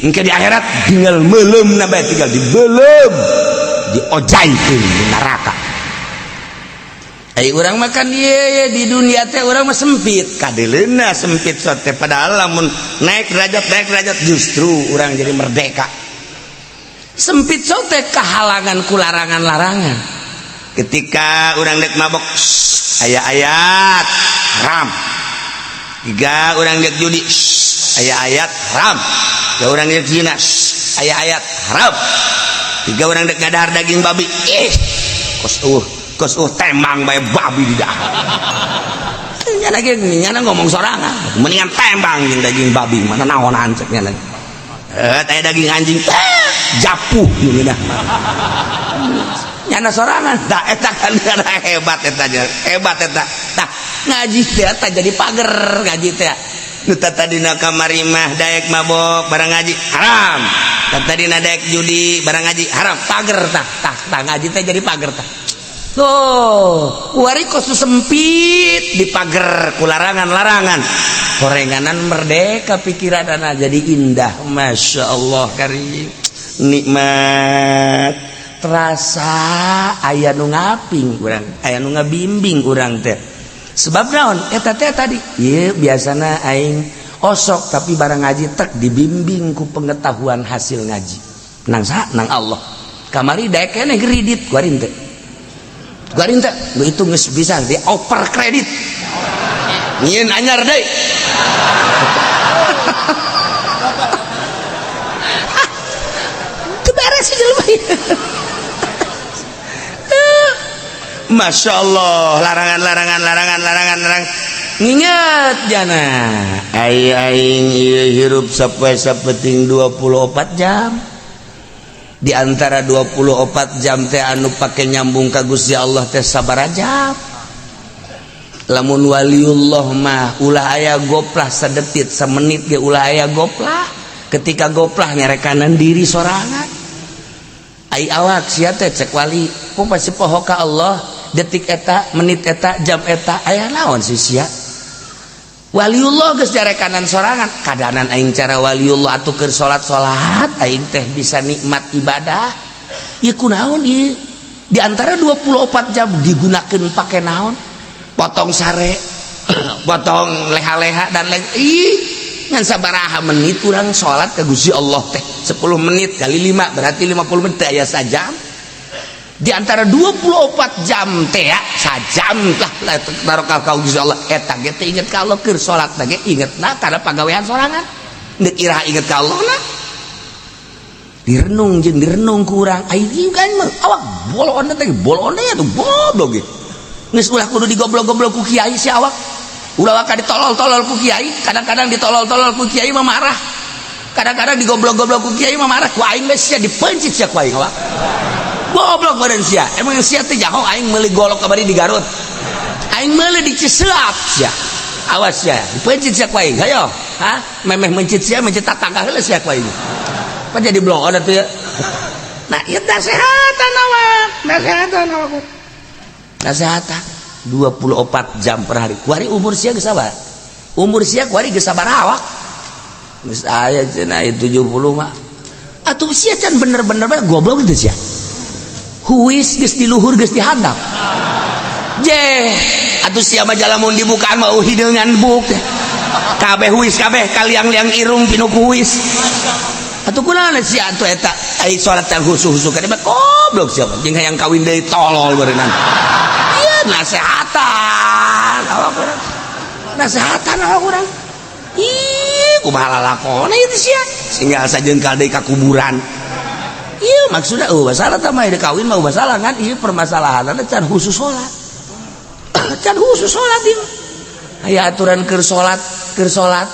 Engke di akhirat tinggal melem na bae, tinggal dibelem, diojaikeun di neraka. Ai urang makan ye di dunia teh urang mah sempit kadeleuna, sempit sote, padahal lamun naik derajat justru urang jadi merdeka. Sempit sote kehalangan ku larangan-larangan. Ketika urang dek mabok aya ayat haram, jika urang dek judi aya ayat haram, jika urang dek zina aya ayat haram, jika urang dek ngadahar daging babi, ih kos tembang bae babi di dahar. Nya lagi nyana ngomong sorangan, mendingan tembang jeung daging babi mana naonan cek nya. Eh, teh daging anjing japuh nu dah. Nyana sorangan tah eta kan hebat eta, hebat eta. Tah ngaji teh eta jadi pager ngaji teh. Nu tadina kamari mah daek mabok, barang ngaji haram. Tadina daek judi, barang ngaji haram, pager tah tah tah ngaji teh jadi pager tah. Tuh, kuari kos sempit di pager ku larangan-larangan. Horenganan merdeka pikiran jadi indah. Masya Allah karim. Nikmat. Terasa aya nu ngaping urang, aya nu ngabimbing urang teh. Sebab naon? Eta teh tadi. Ieu biasana aing osok tapi barang ngaji tek dibimbing ku pengetahuan hasil ngaji. Nang saha? Nang Allah. Kamari daek keneh kredit kuari teh. Kuari teh itu geus bisa di over kredit. Nyieun anyar deui. Teu beres si jelema. Masya Allah, larangan larangan larangan larangan larangan. Nginget jana aing aing ieu hirup sapoe sapeting 24 jam. Di antara 24 jam teh anu pake nyambung ka Gusti Allah teh sabaraha jam. Lamun waliullah mah ulah aya goplah sadetik samenit ge ulah aya goplah. Ketika goplah nyarekanan diri sorangan. Ai awak sia teh cek wali, ku pasti poho ka Allah detik eta, menit eta, jam eta aya naon sih sia. Waliullah geus jarekanan sorangan, kadanan aing cara waliullah atuh keur salat-salat aing teh bisa nikmat ibadah. Ieu kunaon ieu? Di antara 24 jam digunakeun pake naon? Potong sare, potong leha-leha dan lain. Ih, ngan sabaraha menit urang salat ka Gusti Allah teh? 10 menit kali 5 berarti 50 menit aya sajam. Di antara 24 jam teh ya, sajam lah taruh ka Gusti Allah eta ge teh inget ka Allah keur salat ge ingetna kana pagawean sorangan. Deuk iraha inget ka Allah na? Direnung jeung direnung ku urang. Ai kan mah awak bolon teh bolon teh goblok ge. Geus ulah kudu digoblok-goblok ku kiai si awak. Ulah waka ditolol-tolol ku kiai, kadang-kadang ditolol-tolol ku kiai mah marah. Kadang-kadang digoblok-goblok ku kiai mah marah, ku aing geus sia dipencit sia ku aing awak. Goblok badan sia. Emang sia teh jaho aing meuli golok kamari di Garut. Aing meuli di Ciseap sia. Awas sia, dipencit sia ku aing. Hayo, hah? Memeh mencit sia, mencit tatangga heula sia ku aing. Apa jadi bloon atuh ya? Nah, ieu nasehatan awak. Nasehatan awak. Nasehatan 24 jam per hari. Kuari umur sia geus sabar. Umur sia kuari geus sabaraha awak? Geus aya cenah 70 mah. Atuh sia can bener-bener goblok teh sia. Huis geus di luhur geus dihandap. Je, atuh sia mah lamun dibukaan mah hideungan buk. Kabeh huis kabeh kaliang-liang irung pinuh ku huis. Atuh kunaon sia atuh eta ai salat teh husu-husu ka goblok sia jeung hayang kawin deui tolol beureunan. Ieu nasehatan awak urang. Nasehatan awak urang. Ih, kumaha lalakona ieu sia? Singgal sajengkal deui ka kuburan. Iya maksudnya oh masalah tah mah kawin mah masalah kan ieu permasalahan can khusus salat. Can khusus salat ieu. Aya aturan keur salat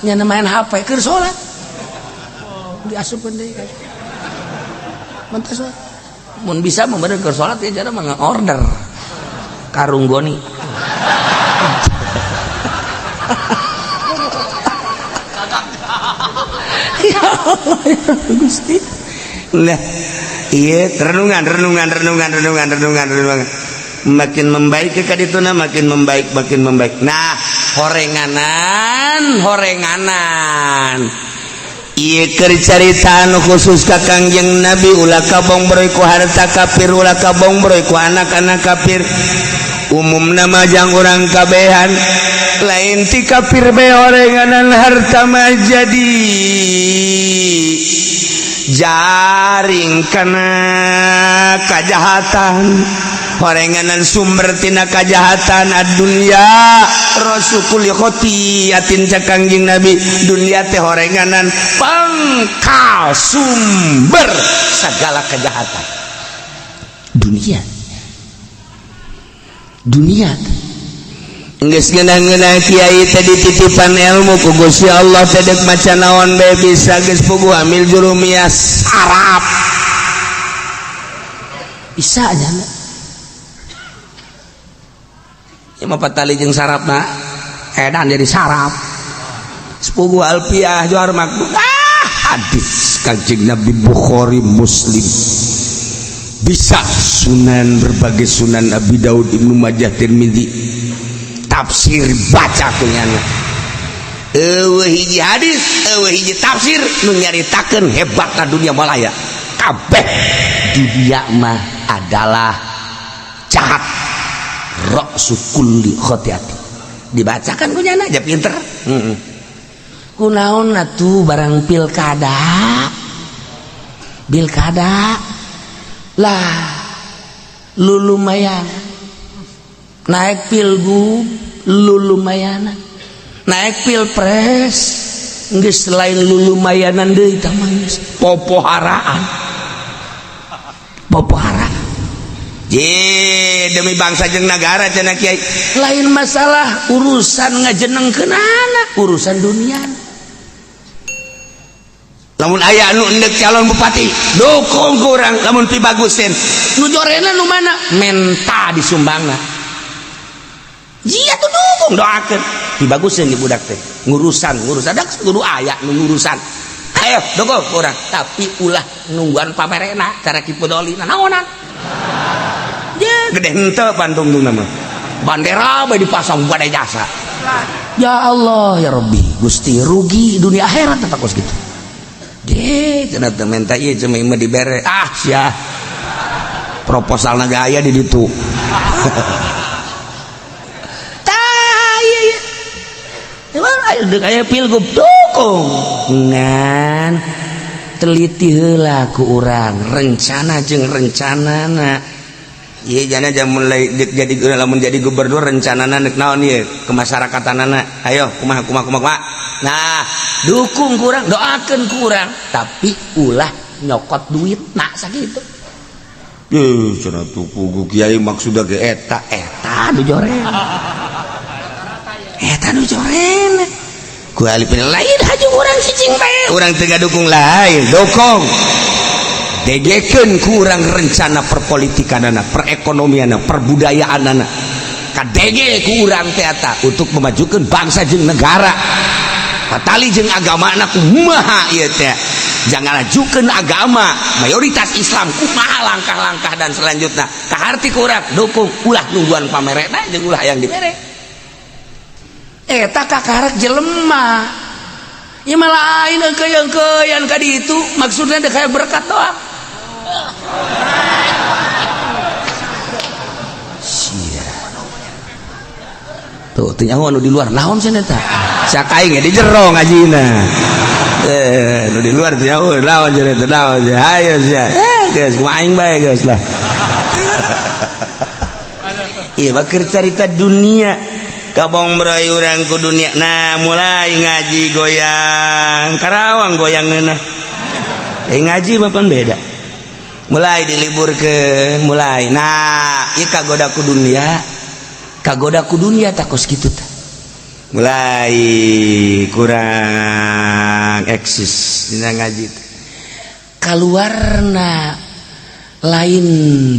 nya main HP keur salat. Diasupkeun deui kan. Mentas mun bisa mah bener keur salat ya cara mah order karung goni. Ya Allah ya Gusti. Nah, iya renungan renungan renungan renungan renungan renungan makin membaik ke kadituna makin membaik makin membaik. Nah, horenganan horenganan ieu keur caritaan khusus ka Kangjeng Nabi ulah kabongbroy ku harta kafir ulah kabongbroy ku anak-anak kafir. Umumna mah jang urang kabehan lain ti kafir bae horenganan harta mah jadi jaring kana kajahatan horenganan sumber tina kajahatan ad-dunya rasukul khotiatin cek Kangjeng Nabi dunia teh horenganan pangkal sumber segala kejahatan dunia dunia. Geus ngeunah-ngeunah kiai teh dititipan ilmu ku Gusti Allah teh deuk maca naon bae bisa geus puguh amil jurumiyah sarap bisa nya ieu mah patali jeung sarapna edan jadi sarap sepuguh alfiah juar makbul ah hadis Kanjeng Nabi Bukhari Muslim bisa sunan berbagai sunan Abi Daud Ibnu Majah Tirmizi tafsir baca kunyana eueuh hiji hadis eueuh hiji tafsir nu nyaritakeun hebatna dunia malaya kabeh dunia mah adalah jahat ra'su kulli khotiati dibacakan kunyana aja pinter kunaon atuh barang pilkada pilkada lah lu lumayan naik pilgub lu lumayan naik pilpres geus lain lu lumayanan deui tah mah geus popoharaan popoharaan je demi bangsa jeung nagara cenah kiai lain masalah urusan ngajenengkeun anak urusan dunia. Lamun aya anu endek calon bupati, dukung ku urang lamun pibagusin. Nu jorena nu mana? Menta disumbangna. Jia tuh dukung, doakeun. Pibagusin di budak teh. Ngurusan, ngurusan dak kudu aya nu ngurusan. Ayo dukung ku urang, tapi ulah nungguan pamerena cara Ki Pudoli naonan. Ya gede henteu pantungtungna mah. Bandera bae dipasang badai jasa. Ya Allah ya Rabbi, Gusti rugi dunia akhirat tetap kos gitu. Deh, cenah teu menta ieu cuma imah dibere. Ah, sia. Proposalna gaya di ditu. Tah, ieu ieu. Emang ayo deuk aya pilgub dukung. Ngan teliti heula ku urang rencana jeung rencanana. Ieu jana jam mulai jadi lamun jadi gubernur rencanana nek naon ieu kemasyrakatanana. Ayo kumaha kumaha kumaha kumaha. Nah, dukung kurang, doakan kurang, tapi ulah nyokot duit nak sakitu. Eh, cenah tuh kugu kiai maksudna ge eta eta nu joren. Eta nu joren. Ku alipin lain haju urang cicing bae, urang teu dukung lain, dukung. Degekeun ku urang rencana perpolitikanana, perekonomianana, perbudayaanana. Kadege ku urang teh eta untuk memajukan bangsa jeung negara. Patali jeung agamana kumaha ieu teh. Jangan ajukeun agama mayoritas Islam kumaha langkah-langkah dan selanjutnya. Kaharti ku urang dukung ulah nungguan pamerena jeung ulah yang dibere. Eta kakarek jelema. Ieu mah lain engkeuy-engkeuyan ka ditu maksudna teh kayak berkat doang. Sia. Tuh teu nyaho anu di luar naon cenah eta? Sia kaing di jero ngajina. Eh, nu di luar teu nyaho naon cenah eta naon sia. Hayo sia. Eh, geus kumaha aing bae geus lah. Ieu mah keur carita dunia. Kabong bray urang ku dunia. Nah, mulai ngaji goyang. Karawang goyang ngeunah. Eh ngaji mah pan beda. Mulai diliburkeun, mulai. Nah, ieu kagoda ku dunia. Kagoda ku dunia tak kos kitu tah. Mulai kurang eksis dina ngaji teh. Kaluarna lain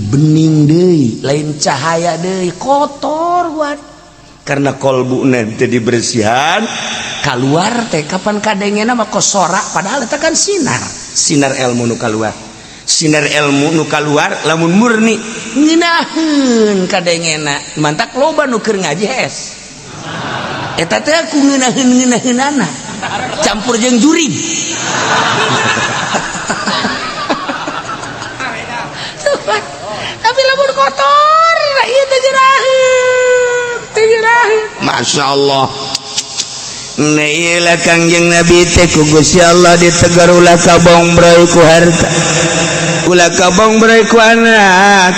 bening deui, lain cahaya deui, kotor buat. Karena kolbu nanti dibersihan, keluar teh kapan kadengena mah kos sorak padahal eta kan sinar, sinar ilmu nu kaluar. Sinar ilmu nu kaluar lamun murni ngeunaheun kadengena. Mantak loba nu keur ngaji hes. Eta teh ku ngeunaheun-ngeunaheunana. Campur jeung jurig. Tapi lamun kotor, ieu teh jeraheun. Teh jeraheun. Masya Allah. Nailah Kangjeng Nabi teh ku Gusti Allah ditegar ulah kabong bray ku harta. Ulah kabong bray ku anak.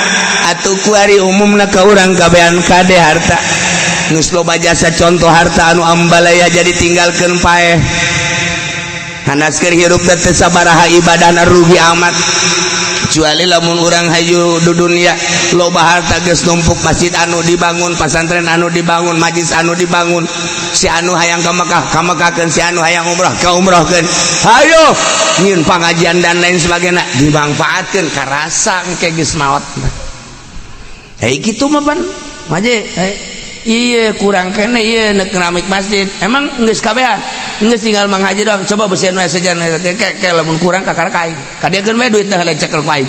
Atuh ku ari umumna ka urang kabehan kade harta. Geus loba jasa contoh harta anu ambalaya jadi tinggalkeun paeh. Hanas keur hirup teh teu sabaraha ibadahna rugi amat. Kecuali lamun urang hayu di dunia loba harta geus numpuk masjid anu dibangun, pasantren anu dibangun, majlis anu dibangun, si anu hayang ka Mekah ka Mekahkeun, si anu hayang umrah ka umrahkeun. Hayo nyieun pangajian dan lain sebagainya dimanfaatkeun karasa engke geus maot. Hei kitu mah pan maje iya kurang kene ieu nek keramik masjid. Emang geus kabehan? Geus tinggal Mang Haji doang. Coba besian we sejan ke lamun kurang kakara ka aing. Kadiakeun we duitna heula cekel ku aing.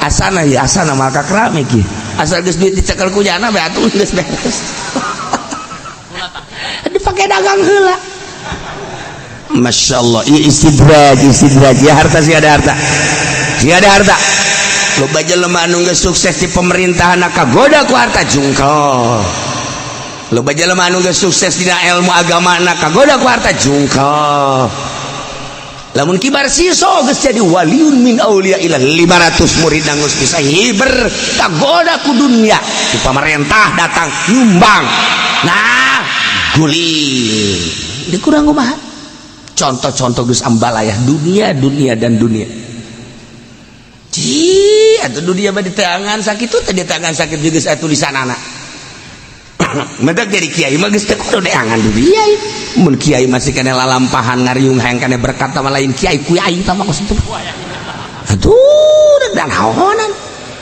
Asana ieu asana mah ka keramik ieu. Asal geus duit dicekel ku jana bae atuh geus beres. Dipake dagang heula. Masya Allah, ieu istidraj, istidraj. Ya harta sih ada harta. Sih ada harta. Loba jelema anu geus sukses di pemerintahan kagoda ku harta jungkel. Loba jelema anu geus sukses dina ilmu agama kagoda ku harta jungkel. Lamun kibar siso geus jadi waliun min auliya ila 500 murid geus bisa hiber kagoda ku dunia. Di pemerintah datang nyumbang. Nah, guling. Dikurang kumaha? Contoh-contoh geus ambalayah dunia, dunia dan dunia. Ci, atuh dunia mah di tangan sakitu teh di tangan sakit juga saya tulisan anak. Mendak jadi kiai mah geus teu kudu neangan dunia. Mun kiai masih kena lalampahan ngariung hayang kana berkat sama lain kiai kiai tah mah kos itu. Aduh, dan naonan.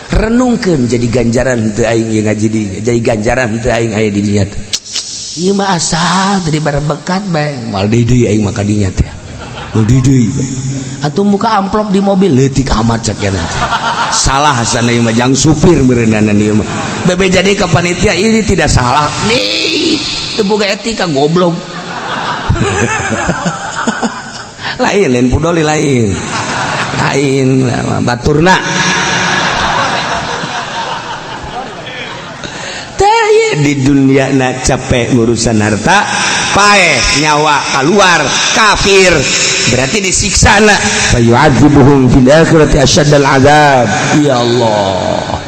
Renungkeun jadi ganjaran teu aing ieu ngaji di jadi ganjaran teu aing aya di dinya teh. Ieu mah asal tadi bekat bae moal deui aing mah ka dinya teh. Moal deui. Atuh muka amplop di mobil leutik amat cek nya. Salah sana ieu mah jang supir meureunana ieu mah. Bebe jadi ke panitia ini tidak salah. Nih, teu boga etika goblok. Lain lain pudoli lain. Lain baturna. Di dunia na capek ngurusan harta paeh nyawa keluar kafir berarti disiksa na fayu'adzibuhum fil akhirati asyaddal azab. Ya Allah,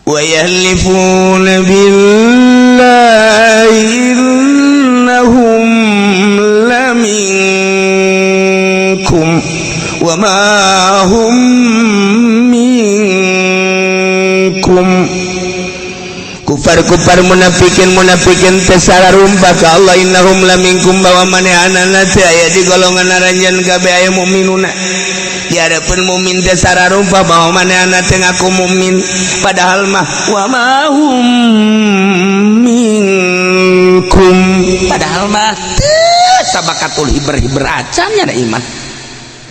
wa yahlifuna billahi innahum laminkum wa ma hum minkum. Kufar-kufar munafikin munafikin teh sararumpa ka Allah innahum laminkum bahwa manehanana teh aya di golongan aranjeun kabeh aya mukminuna. Di hadapan mukmin teh sararumpa bahwa manehanana teh ngaku mukmin padahal mah wa ma hum minkum, padahal mah teu sabakatul hiber-hiber acan nya da iman.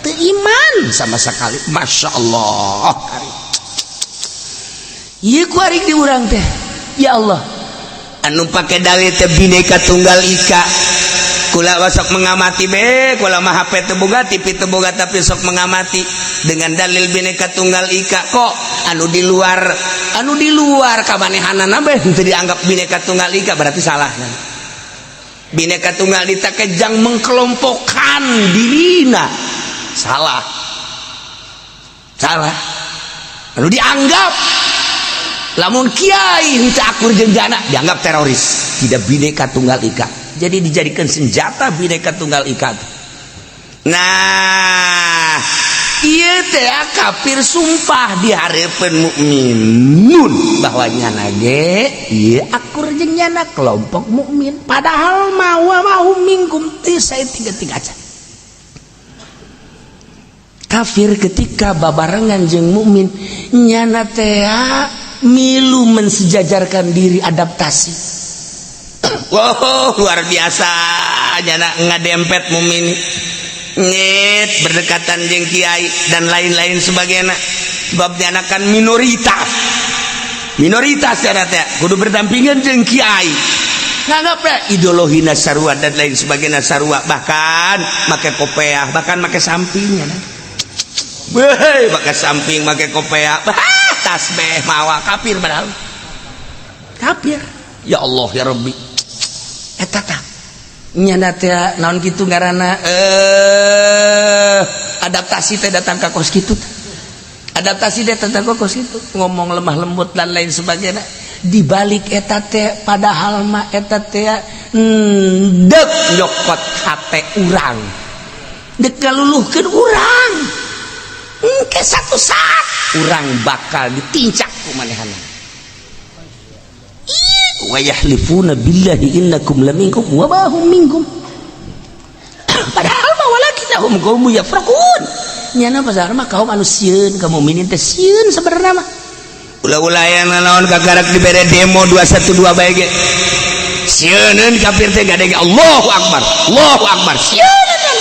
Teu iman sama sekali. Masya Allah. Ieu ku arik di urang teh. Ya Allah, anu pake dalil teh Bhinneka Tunggal Ika. Kula sok mengamati be, kula mah HP teu boga, TV teu boga, tapi sok mengamati dengan dalil Bhinneka Tunggal Ika kok anu di luar kamanehanana be henteu dianggap Bhinneka Tunggal Ika berarti salah. Bhinneka Tunggal Ika kejang mengkelompokkan dirina. Salah. Salah. Anu dianggap lamun kiai henteu akur jeung jana dianggap teroris, tidak Bhinneka Tunggal Ika. Jadi dijadikan senjata Bhinneka Tunggal Ika. Nah, ieu teh kafir sumpah di hareupeun mukminun bahwa nyana ge ieu akur jeung nyana kelompok mukmin, padahal mah wa ma hum minkum teu saeutik-eutik aja. Kafir ketika babarengan jeung mukmin nyana teh milu mensejajarkan diri adaptasi. Wow, luar biasa nyana ngadempet mukmin nyet berdekatan jeung kiai dan lain-lain sebagainya sebab nyana kan minoritas minoritas nyana teh kudu berdampingan jeung kiai nganggap ya ideologi sarua dan lain sebagainya sarua, bahkan make kopeah, bahkan make samping nyana. Weh, make samping, make kopeah, tasbih mawa kafir padahal kafir. Ya Allah ya Rabbi, eta tah nyana teh naon kitu ngaranna adaptasi teh datang ka kos kitu, adaptasi teh datang ka kos kitu, ngomong lemah lembut dan lain sebagainya. Di balik eta teh padahal mah eta teh dek nyokot hate urang, dek ngaluluhkeun urang. Engke satu saat urang bakal ditincak ku manehana. Wa yahlifuna billahi innakum laminkum wa ma hum minkum. Padahal mah walakinnahum qaumun yafraqun. Nyana pasar mah kaum anu sieun ka mukminin teh sieun sebenarnya mah. Ulah-ulah aya naon kakarak dibere demo 212 bae ge. Sieuneun kafir teh gade Allahu akbar. Allahu akbar. Sieuneun.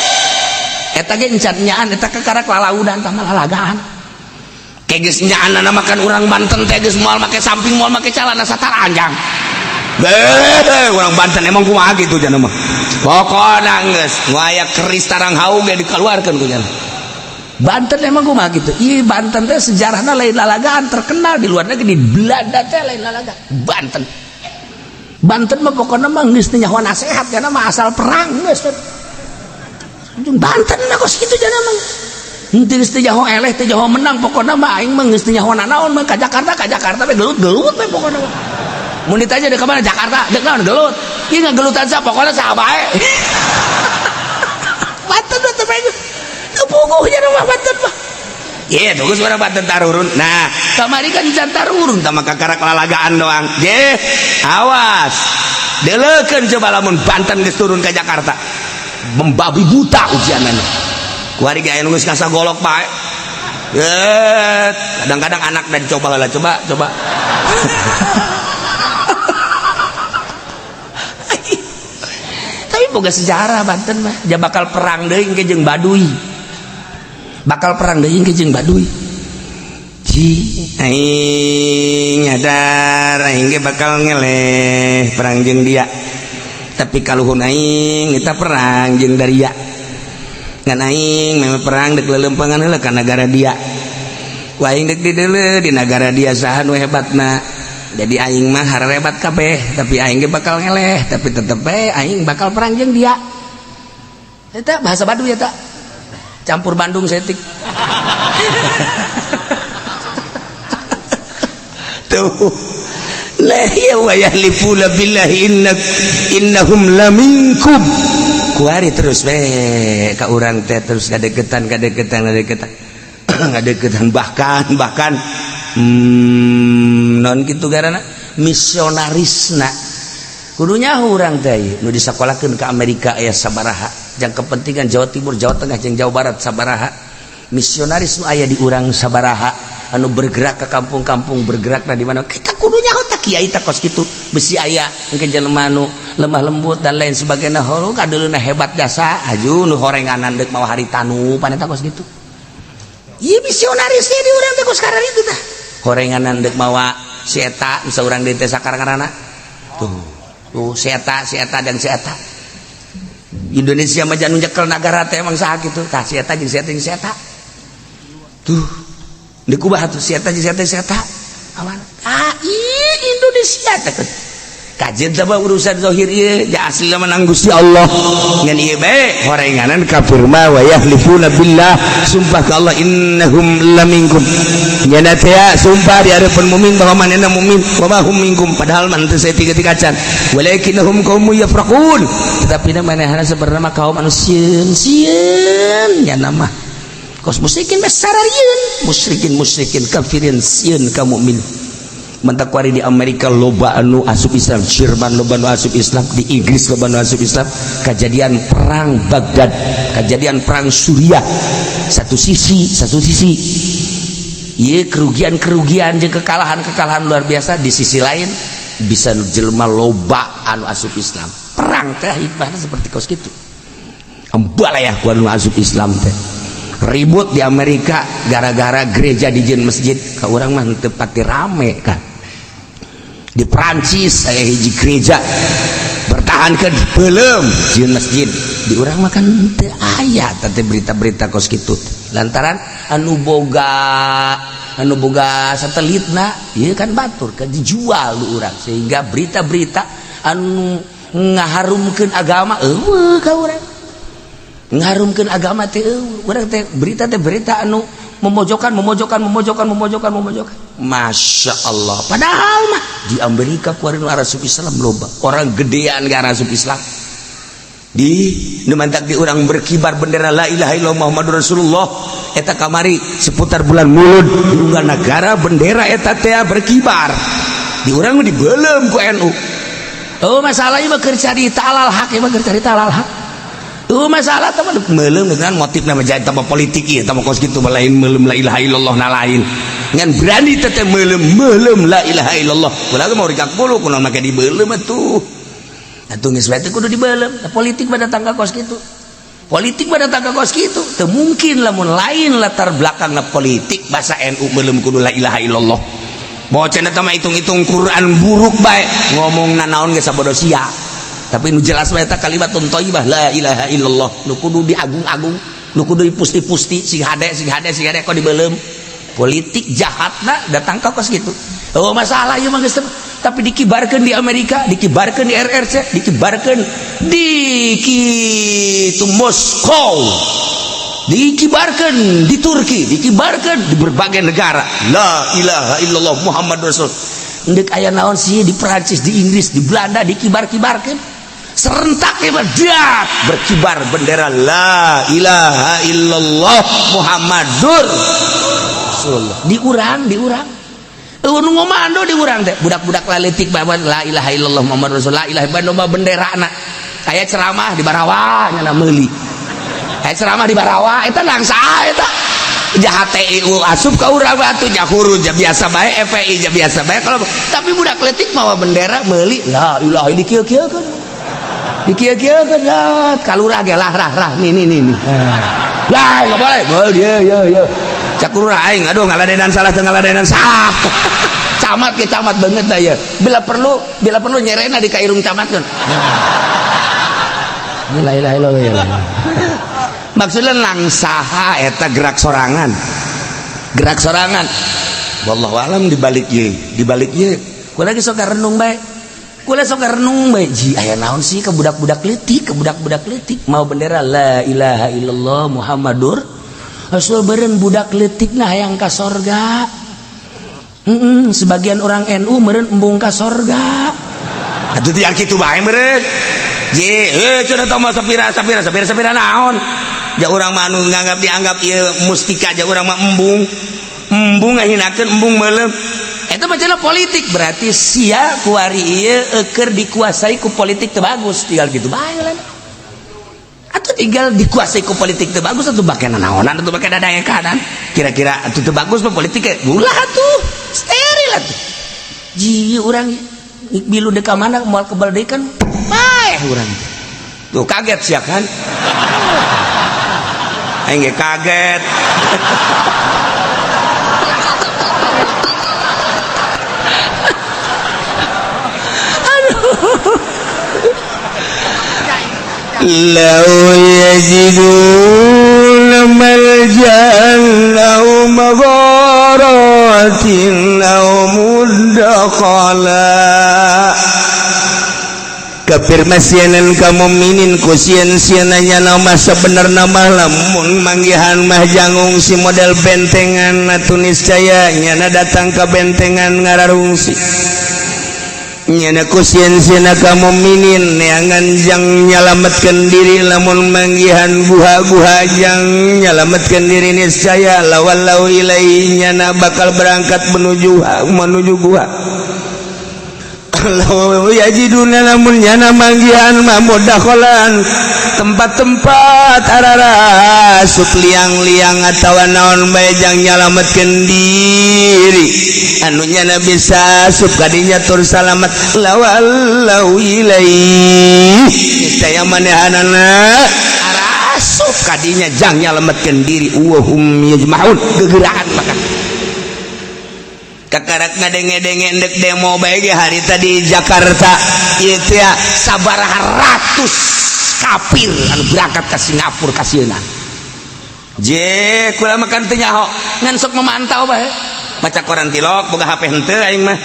Eta ge encan nyaan eta kakarak lalaudan tah mah lalagaan. Kayak geus nyaanana makan urang Banten teh geus moal make samping moal make calana sataranjang. Beuh, urang Banten emang kumaha kitu jana mah. Pokona geus nu aya keris tarang haung ge dikeluarkeun ku jana. Banten emang kumaha kitu. Ieu Banten teh sejarahna lain lalagaan, terkenal di luar negeri, di Belanda teh lain lalagaan. Banten. Banten mah pokona mah geus teu nyaho nasehat jana mah asal perang geus. Banten mah kos kitu jana mah. Henteu geus teu nyaho eleh teu nyaho menang pokona mah aing mah geus teu nyaho nanaon mah ka Jakarta we gelut-gelut we pokona mah. Mun ditanya deuk ka mana Jakarta, deuk naon gelut. Ieu ngagelutan sa pokona saha bae. Banten mah teu bae. Teu puguh jana mah Banten mah. Iya, tuh suara Banten tarurun. Nah, kamari kan can tarurun tah maka kakarak lalagaan doang. Je, awas. Deleukeun coba lamun Banten geus turun ke Jakarta. Membabi buta ujianana. Kuari ge aya nu geus golok bae. Kadang-kadang anak dan coba lah, coba, coba. Tapi boga sejarah Banten mah, dia bakal perang deui ke jeung Baduy. Bakal perang deui ke jeung Baduy. Ji, aing nyadar aing ge bakal ngeleh perang jeung dia. Tapi kaluhun aing kita perang jeung daria. Ngan aing memang perang dek lelempangan heula ka nagara dia. Ku aing dek dideuleu di nagara dia saha nu hebatna. Jadi aing mah harebat kabeh, tapi aing ge bakal ngeleh, tapi tetep bae aing bakal perang jeung dia. Eta bahasa Baduy eta. Campur Bandung setik. Tuh. La ya wa yahlifuna billahi innahum laminkum. Kuari terus we ka urang teh terus kadeketan kadeketan kadeketan. Ngadeketan bahkan non gitu garana misionarisna kudunya urang teh nu disakolahkeun ke Amerika aya sabaraha jang kepentingan Jawa Timur, Jawa Tengah jeung Jawa Barat sabaraha misionaris nu aya di urang sabaraha anu bergerak ke kampung-kampung bergerak di mana kita kudunya tah kiai tah kos kitu besi aya engke jelema nu lemah lembut dan lain sebagainya horo kadeuleuna hebat jasa aju nu horenganan deuk mawa haritanu paneta kos kitu. Ieu misionarisnya di urang teh kos itu tah horenganan dek mawa si eta bisa urang di teh sakarang-karana tuh tuh si eta dan si eta Indonesia mah jangan nyekel nagara teh emang saha kitu tah si eta jeung si eta jeung si eta tuh deuk kumaha tuh si eta jeung si eta si eta awan ah Indonesia teh kajian teh urusan zahir ieu ja asli menang Gusti Allah ngan ieu bae horenganan kafir mah wa yahlifuna billah sumpah ka Allah innahum laminkum nyana teh sumpah di hadapan mukmin bahwa manehna mukmin wa ma hum minkum padahal man teu saeutik-eutik acan walakinnahum qaumun yafraqun tetapi manehna sebenarnya kaum anu sieun sieun nyana mah kos musyrikin mah sararieun musyrikin musyrikin kafirin sieun ka mukmin. Mentakwari di Amerika loba anu asup Islam, Jerman loba anu asup Islam, di Inggris loba anu asup Islam. Kejadian perang Baghdad, kejadian perang Suriah, satu sisi iya kerugian-kerugian jeung kekalahan-kekalahan luar biasa, di sisi lain bisa jelema loba anu asup Islam. Perang teh hikmahna seperti kos kitu. Embalayah ku anu asup Islam teh. Ribut di Amerika gara-gara gereja dijieun masjid, ka urang mah teu pati rame kan. Di Prancis aya hiji gereja bertahan ke belum jieun masjid, di urang mah kan teu aya teh berita-berita kos kitu lantaran anu boga satelitna ieu kan batur kan dijual lu urang sehingga berita-berita anu ngaharumkeun agama eueuh ka urang ngarumkeun agama teh urang teh berita anu memojokkan memojokkan memojokkan memojokkan memojokkan. Masya Allah, padahal mah di Amerika kuari nu asup Islam loba orang gedean gak asup Islam di nu mantak di urang berkibar bendera la ilaha illallah Muhammadur Rasulullah eta kamari seputar bulan Mulud di unggal negara bendera eta teh berkibar di urang mah dibeuleum ku NU. Oh masalah ieu mah keur carita alal hak, ieu mah keur carita alal hak. Tuh masalah teman meuleum dengan motif nama jadi tambah politik ieu tambah kos kitu lain meuleum la ilaha illallah na lain ngan berani teh meuleum meuleum la ilaha illallah ulah mau rikak bulu kunaon make dibeuleum atuh atuh geus bae teh kudu dibeuleum. Politik pada tangga kos kitu, politik pada tangga kos kitu teu mungkin lamun lain latar belakangna politik bahasa NU meuleum kudu la ilaha illallah bawa cenah teh mah hitung-hitung Quran buruk bae ngomong nanaon ge sabodo sia. Tapi nu jelas bae eta kalimatun thayyibah la ilaha illallah nu kudu diagung-agung nu kudu dipusti-pusti sing hade sing hade sing hade kok dibeuleum politik jahatna datang ka kos kitu. Oh masalah ieu mah geus tapi dikibarkeun di Amerika, dikibarkeun di RRC, dikibarkeun di kitu Moskow, dikibarkeun di Turki, dikibarkeun di berbagai negara la ilaha illallah Muhammad Rasul. Ndek aya naon sih di Prancis, di Inggris, di Belanda dikibar-kibarkeun serentak dak berkibar bendera la ilaha illallah Muhammadur. Rasulullah. Di urang, di urang euweuh nu ngomando. Di urang teh budak-budak laletik bawa la ilaha illallah Muhammad Rasulullah, la ilaha illallah, bendera na. Aya ceramah di Barawa, nyana meuli. Aya ceramah di Barawa, eta langsa eta jahat TIU asup ka urang batu jahuru ja biasa bae, FPI ja biasa bae. Kalau tapi budak letik mawa bendera meuli la ilaha, di kieu-kieu kan, di kieu-kieu kan kalurah ge lah rah rah nih nih nih nih lah, nggak boleh boleh ya ya ya cak lurah aing, aduh, ngaladenan salah teu ngaladenan salah. Camat ke camat banget dah ya, bila perlu, bila perlu nyerena di kairung camat kan. La ilaha illallah ya. Maksudnya langsaha eta gerak sorangan, gerak sorangan. Wallahu alam di balik ye, di balik ye. Kula lagi sok renung bae, kula sok renung bae, ji aya naon sih ke budak-budak leutik, ke budak-budak leutik mau bendera la ilaha illallah Muhammadur Rasul. Beureun budak leutik nah hayang ka sorga. Sebagian orang NU meureun embung ka sorga atuh, tiang kitu bae meureun. Je, eh cenah tah mah sapira sapira sapira sapira naon? Ja urang mah anu nganggap dianggap ieu mustika, ja urang mah embung. Embung ngahinakeun, embung meuleum. Eta mah cenah politik, berarti sia kuari ieu eukeur dikuasai ku politik teu bagus, tinggal gitu bae lah. Atau tinggal dikuasai ku politik teu bagus atuh bake naonan, atuh bake daya kanan. Kira-kira atuh teu bagus mah politik ulah atuh. Steril atuh. Ji urang bilu deka mana moal kebal deui kan paeh urang. Tuh kaget sia kan? Aing ge kaget. Aduh. لو يجدون ملجأ أو مغارات أو مدخلا. Kafir masienan ka mukminin ku sieun-sieun nama. Sebenarna mah lamun manggihan mah jangungsi model bentengan atuh, niscaya nyana datang ka bentengan ngararungsi. Nyana ku sieun-sieun ka mukminin neangan jang nyalametkeun diri, lamun manggihan guha-guha jang nyalametkeun diri, niscaya lawallau ilaihi nyana bakal berangkat menuju menuju guha. Yajiduna lamun nyana manggihan mah mudakholan tempat-tempat ararasup liang-liang atawa naon bae jang nyalametkeun diri anu nyana bisa asup kadinya tur salamet, lawallau ilaihi niscaya manehanana arasup kadinya jang nyalametkeun diri. Wahum yajmaun gegerahan maka kakarak ngadenge-denge endek demo bae ge hari tadi Jakarta itu ya, sabaraha ratus kafir anu berangkat ke Singapura kasieuna. Je kula makan teu nyaho, ngan sok memantau bae, maca koran tilok, boga HP henteu aing mah,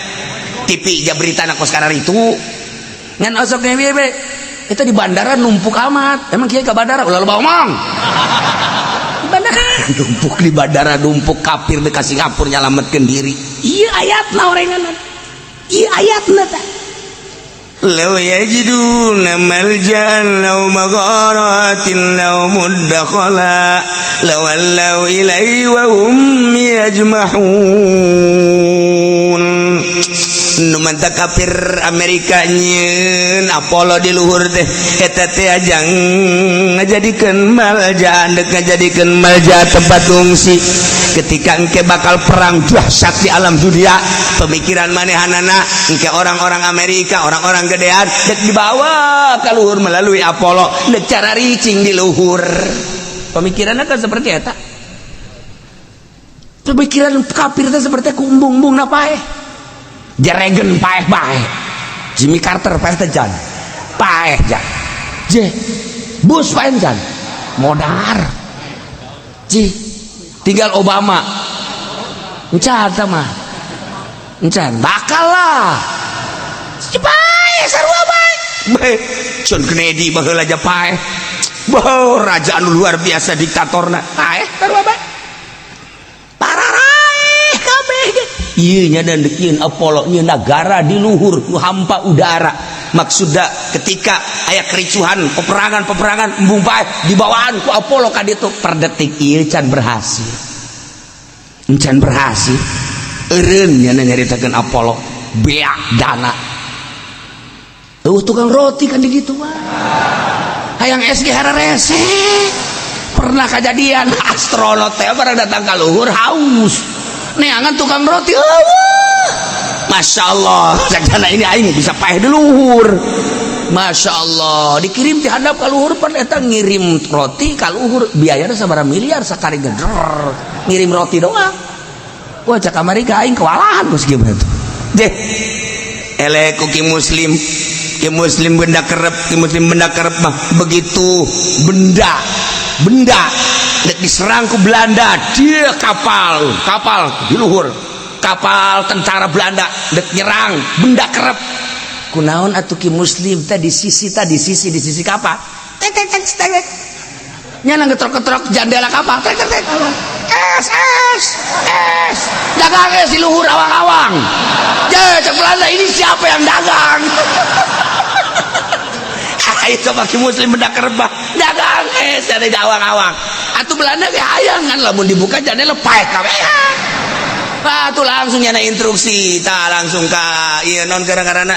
TV ja berita na kos itu. Ngan osok ge be itu di bandara numpuk amat. Emang kiai ke bandara ulah loba omong. Di bandara numpuk, di bandara numpuk kafir dekat Singapura nyalametkeun diri. Iya ayatna orenganan, iya ayatna tah. لو يجدون ملجأ أو مغارات أو مدخلا لولوا إليه وهم يجمحون. Nu mantap kafir Amerika nyeun Apollo di luhur teh, eta teh ajang ngajadikeun malja, dek ngajadikeun malja tempat ungsi ketika engke bakal perang dahsyat di alam dunia. Pemikiran manehanana engke orang-orang Amerika, orang-orang gedean dek dibawa ke luhur melalui Apollo, dek cara ricing di luhur. Pemikirannya kan seperti eta, pemikiran kafir teh seperti kumbung-bung na paeh. Reagan paeh bae, Jimmy Carter paeh teh jan paeh jan je, Bush paeh jan modar ji, tinggal Obama encan mah encan bakal lah paeh sarua bae. Bae John Kennedy baheula aja paeh. Bah, raja anu luar biasa diktatorna paeh sarua bae, pararaeh kabeh ge. Ieu nya dan deukieun Apollo nyeun negara di luhur nu hampa udara. Maksudna ketika aya kericuhan, peperangan-peperangan, embung paeh dibawaan ku Apollo ka ditu. Per detik ieu can berhasil. Encan berhasil. Eureun nya nyaritakeun Apollo beak dana. Eueuh tukang roti kan di ditu mah. Hayang es ge hararese. Pernah kejadian astronot teh barang datang ka luhur haus. Neangan tukang roti eueuh. Masya Allah, cak ini aing bisa paeh di luhur. Masya Allah, dikirim ti handap ka luhur pan eta ngirim roti ka luhur biayana sabaraha miliar sakali geder ngirim roti doang. Wah cak Amerika aing kewalahan geus kieu mah tuh. Deh. Eleh ku ki muslim. Ki muslim benda kerep, ki muslim benda kerep mah begitu benda benda dek diserang ku Belanda, dia kapal, kapal di luhur. Kapal tentara Belanda dek nyerang benda kerep. Kunaon atuh ki muslim teh di sisi teh di sisi kapal. Tek tek tek tek. Nyana ngetrok-ngetrok jandela kapal. Tek tek tek. Es es es. Dagang es di luhur awang-awang. Ya, cek Belanda ini siapa yang dagang? Ayo coba ki muslim benda kerep dagang es dari awang-awang. Atuh Belanda ge hayang kan lamun dibuka jandela paeh kabeh. Ah tuh langsung nyana instruksi, tah langsung ka ieu non gara-garana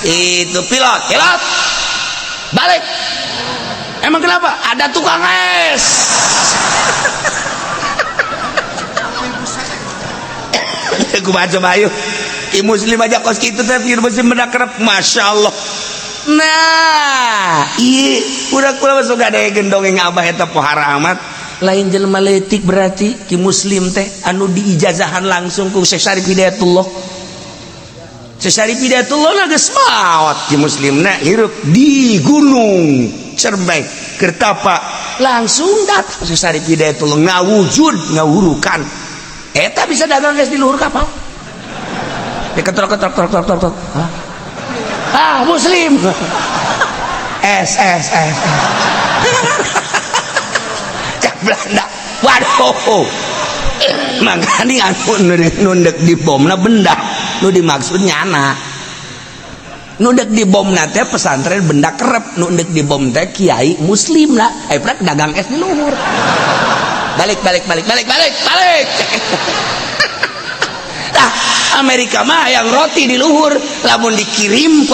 itu pilot, pilot balik. Emang kenapa? Ada tukang es. Aku baca bayu. Ki muslim aja kos kitu teh ki muslim benda kerep, Masya Allah. Nah, iya udah kula masuk ada gendong yang abah eta pohara amat. Lain jelema leutik berarti ki muslim teh anu diijazahan langsung ku Syekh Syarif Hidayatullah. Syekh Syarif Hidayatullah na geus maot ki muslimna hirup di Gunung Cermai Kertapa langsung datang Syekh Syarif Hidayatullah ngawujud ngawurukan eta bisa dagang geus di luhur kapal. Diketrok-ketrok trok trok trok trok. Ah muslim. S S S. Cak Belanda. Waduh. Makanya anu nundek di bomna benda nu dimaksud nyana. Nundek di bomna teh pesantren benda kerep, nundek di bom teh kiai muslim lah. Eh prak dagang es di luhur. Balik balik balik balik balik balik. Nah, Amerika mah yang roti di luhur lamun dikirim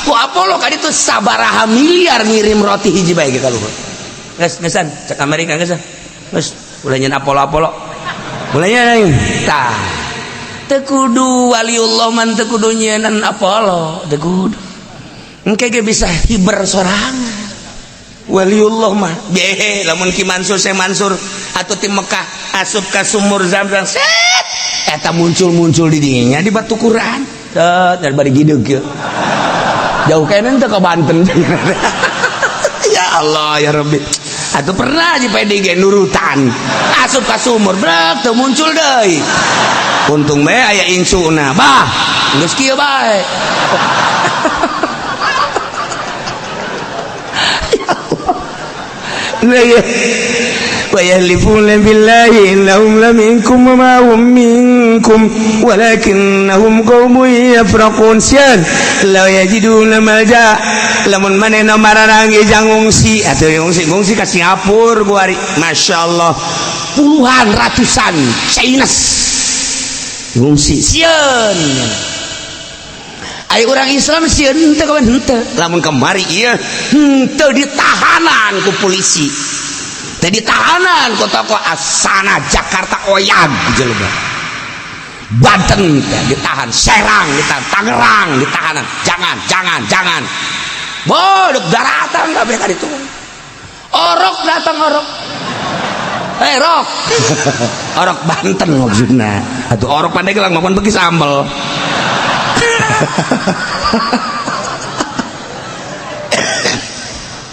ku Apollo kan itu sabaraha miliar ngirim roti hiji bae ka luhur. Geus geusan cek Amerika geus. Geus ulah nyen Apollo Apollo. Ulah nyen tah. Teu kudu waliullah man teu kudu nyieun Apollo, teu kudu. Engke ge bisa hiber sorangan. Waliullah mah behe lamun Ki Mansur Syekh Mansur atau ti Mekah asup ka sumur Zamzam set eta muncul-muncul di dinya di batu Quran. Set dari bari gideug kieu. Jauh kene teu ka Banten. Ya Allah ya Rabbi. Atuh pernah di PDG nurutan. Asup ka sumur brek teu muncul deui. Untung bae aya incuna. Bah, geus kieu bae. ويحلفون بالله إنهم لمنكم وما هم منكم ولكنهم قوم يفرقون. Sieun la yajiduna malja lamun manehna mararangi jang ngungsi atuh ngungsi ngungsi ka Singapura kuari. Masya Allah puluhan ratusan Chinese ngungsi sieun. Ai urang Islam sieun henteu kawan henteu lamun kemari ieu henteu ditahanan ku polisi. Tadi tahanan ku tokoh Asana Jakarta oyag jelema. Banten ditahan, Serang ditahan, Tangerang ditahanan. Jangan, jangan, jangan. Bodok daratan kabeh ka ditu. Orok datang orok. Eh rok. Orok Banten maksudna. Atuh orok Pandeglang makan beki sambel.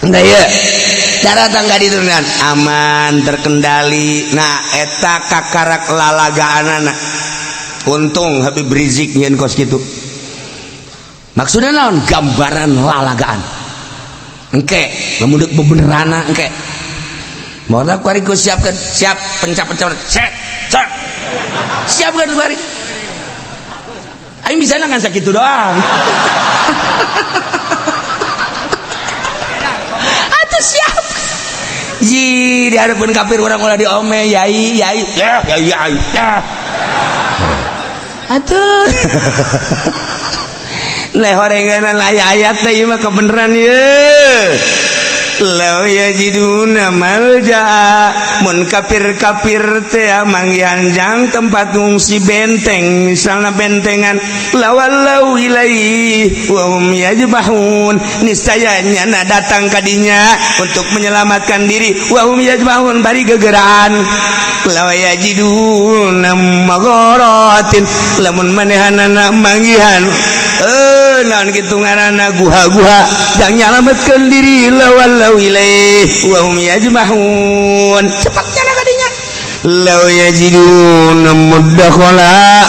Enggak ya. Daratan ka ditu aman terkendali. Nah eta kakarak lalagaanana. Untung Habib Rizik nyeun kos kitu. Maksudna naon? Gambaran lalagaan. Engke lamun deuk bebenerana engke. Moal kuari ku siapkeun, siap pencap-pencap set set. Siapkeun kuari. Aing bisa ngan sakitu doang. Atuh siap. Ji di hadapan kafir orang ulah diome yai yai ya yai yai ya. Atuh lehorenganan aya ayat teh ieu mah kebenaran ye. Law yajiduna malja, mun kafir-kafir teh manggihan jang tempat ngungsi benteng, misalna bentengan, lawallau ilaihi wa hum yajmahun, niscaya nyana datang kadinya untuk menyelamatkan diri, wa hum yajmahun bari gegeraan. Law yajiduna magharatin, lamun manehanana manggihan naon kitu ngaranna guha-guha jang nyalametkeun diri, lawallau ilaih wa hum yajmahun, Cepat nyana kadinya. Law yajiduna mudakhala,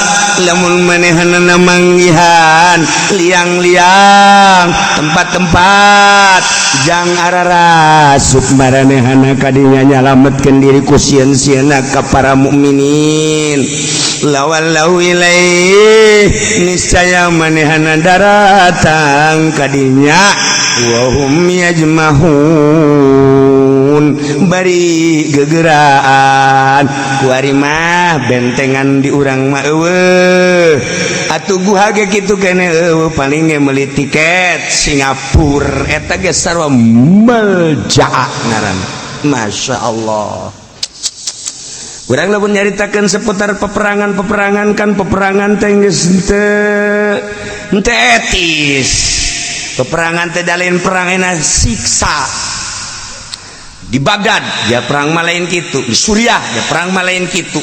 lamun manehanana manggihan liang-liang tempat-tempat jang ararasup maranehana kadinya nyalametkeun diri ku sieun-sieunna ka para mukminin, lawallau ilaih, niscaya manehana daratang kadinya, wa hum yajmahun bari gegeraan. Kuari mah bentengan di urang mah euweuh atuh, guha ge kitu kene euweuh, paling ge meuli tiket Singapura eta ge sarua malja'a ngaranna. Masya Allah. Urang lamun nyaritakeun seputar peperangan-peperangan kan, peperangan teh geus henteu henteu etis. Peperangan teh lain perang enak siksa. Di Baghdad ya perang mah lain kitu, di Suriah ya perang mah lain kitu.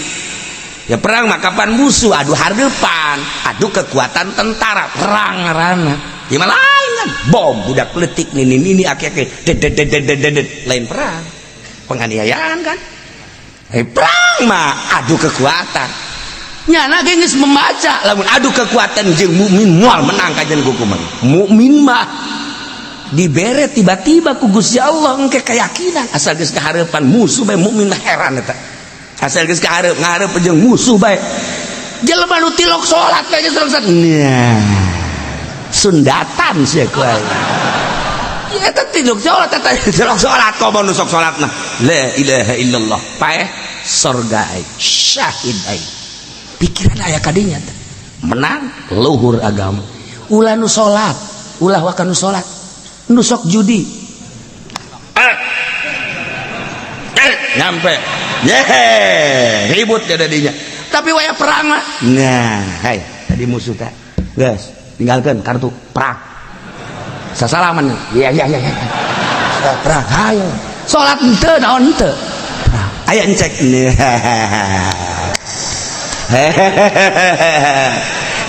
Ya perang mah kapan musuh adu hareupan, adu kekuatan tentara, perang ngaranna. Ya mah lain kan, bom budak letik nini nini akek det det det det det, lain perang. Penganiayaan kan. Perang mah adu kekuatan. Nyana ge geus membaca lamun adu kekuatan jeung mukmin moal menang kajian hukuman. Mukmin mah dibere tiba-tiba ku Gusti Allah engke keyakinan asal geus kahareupan musuh bae mukmin mah heran eta. Asal geus kahareup ngareup jeung musuh bae. Jelema nu tilok salat bae geus salat. Nah. Sundatan sia ku aing. Ya eta tilok salat, eta tilok salat komo nu sok salat mah. La ilaha illallah. Paeh sorga aing, syahid aing. Pikiran aya kadinya teh. Menang luhur agama. Ulah nu salat, ulah waka nu salat. Nu sok judi. Eh. Eh, nyampe. Yehe, ribut ya dadinya. Tapi waya perang mah. Nah, hai, tadi musuh teh. Geus, tinggalkan kartu perang. Sasalaman. Iya. Perang, hayo. Salat henteu naon henteu. Perang. Aya encek.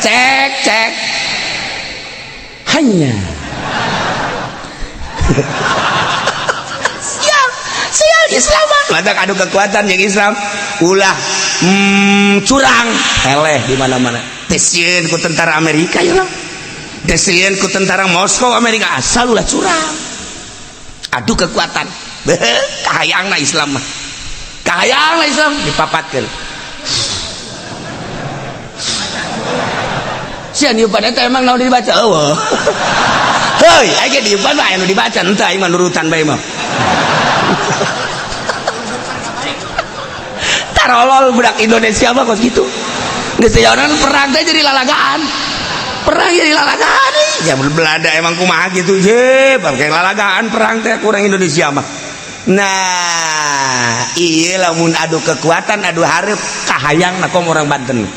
Cek, cek. Hanya. Sial, sial Islam mah. Lantak adu kekuatan yang Islam ulah curang eleh di mana-mana. Teu sieun ku tentara Amerika ya lah. Teu sieun ku tentara Moskow Amerika asal ulah curang. Adu kekuatan. Beuh, kahayangna Islam mah. Kahayangna Islam dipapatkeun. Sia niupan eta emang naon dibaca eueuh. Heuy, aing ge diupan mah aya nu dibaca henteu aing mah nurutan bae mah. Tarolol budak Indonesia mah kos kitu. Geus teh perang teh jadi lalagaan. Perang jadi lalagaan. Ya Belanda emang kumaha gitu je, pakai lalagaan perang teh kurang Indonesia mah. Nah, iya lamun adu kekuatan adu hareup kahayang komo orang Banten.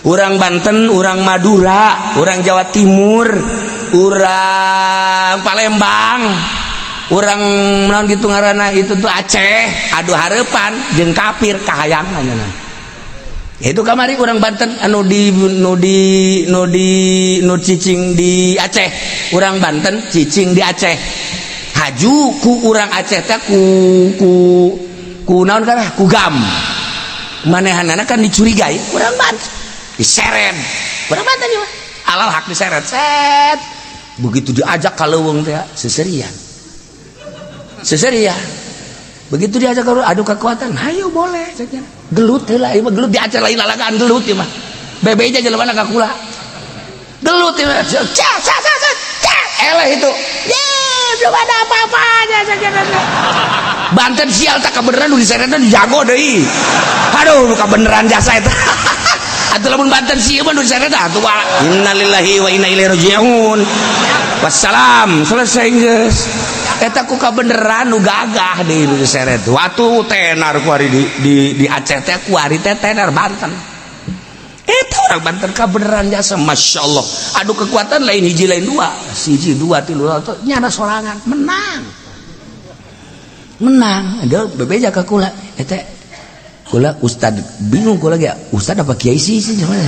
Orang Banten, orang Madura, orang Jawa Timur, orang Palembang, orang naon gitu ngaranna itu tuh Aceh, adu hareupan jeung kafir kahayang nya. Itu kamari orang Banten anu di nu di nu di nu cicing di Aceh, orang Banten cicing di Aceh. Haju ku urang Aceh teh ku ku ku naon kana ku gam. Manehanana kan dicurigai urang Banten. Diseret. Urang Banten ieu mah. Alal hak diseret. Set. Begitu diajak ka leuweung teh seserian. Seserian. Begitu diajak ke adu kekuatan, hayo boleh cek. Gelut heula ieu mah gelut di Aceh lain lalagaan gelut ieu mah. Bebe aja jelema ka kula. Gelut ieu mah. Cak cak cak cak. Eleh itu. Ye, belum ada apa-apanya cek. Banten sial tak kebeneran nu diseretna dijago deui. Aduh, Aduh, nu kabeneran jasa eta. Atuh lamun Banten sieun mah nu diseret atuh. Innalillahi wa inna ilaihi raji'un. Wassalam, selesai geus. Eta ku kabeneran nu gagah deui nu diseret. Watu tenar kuari di Aceh teh, kuari teh tenar Banten. Eta orang Banten kabeneran jasa, Masya Allah. Aduh, kekuatan lain hiji, lain dua. Siji, dua, tilu, nyana sorangan menang. Menang. Aduh, bebeja ka kula. Eta kula ustad bingung kula ge, ustad apa kiai sih sih cuman.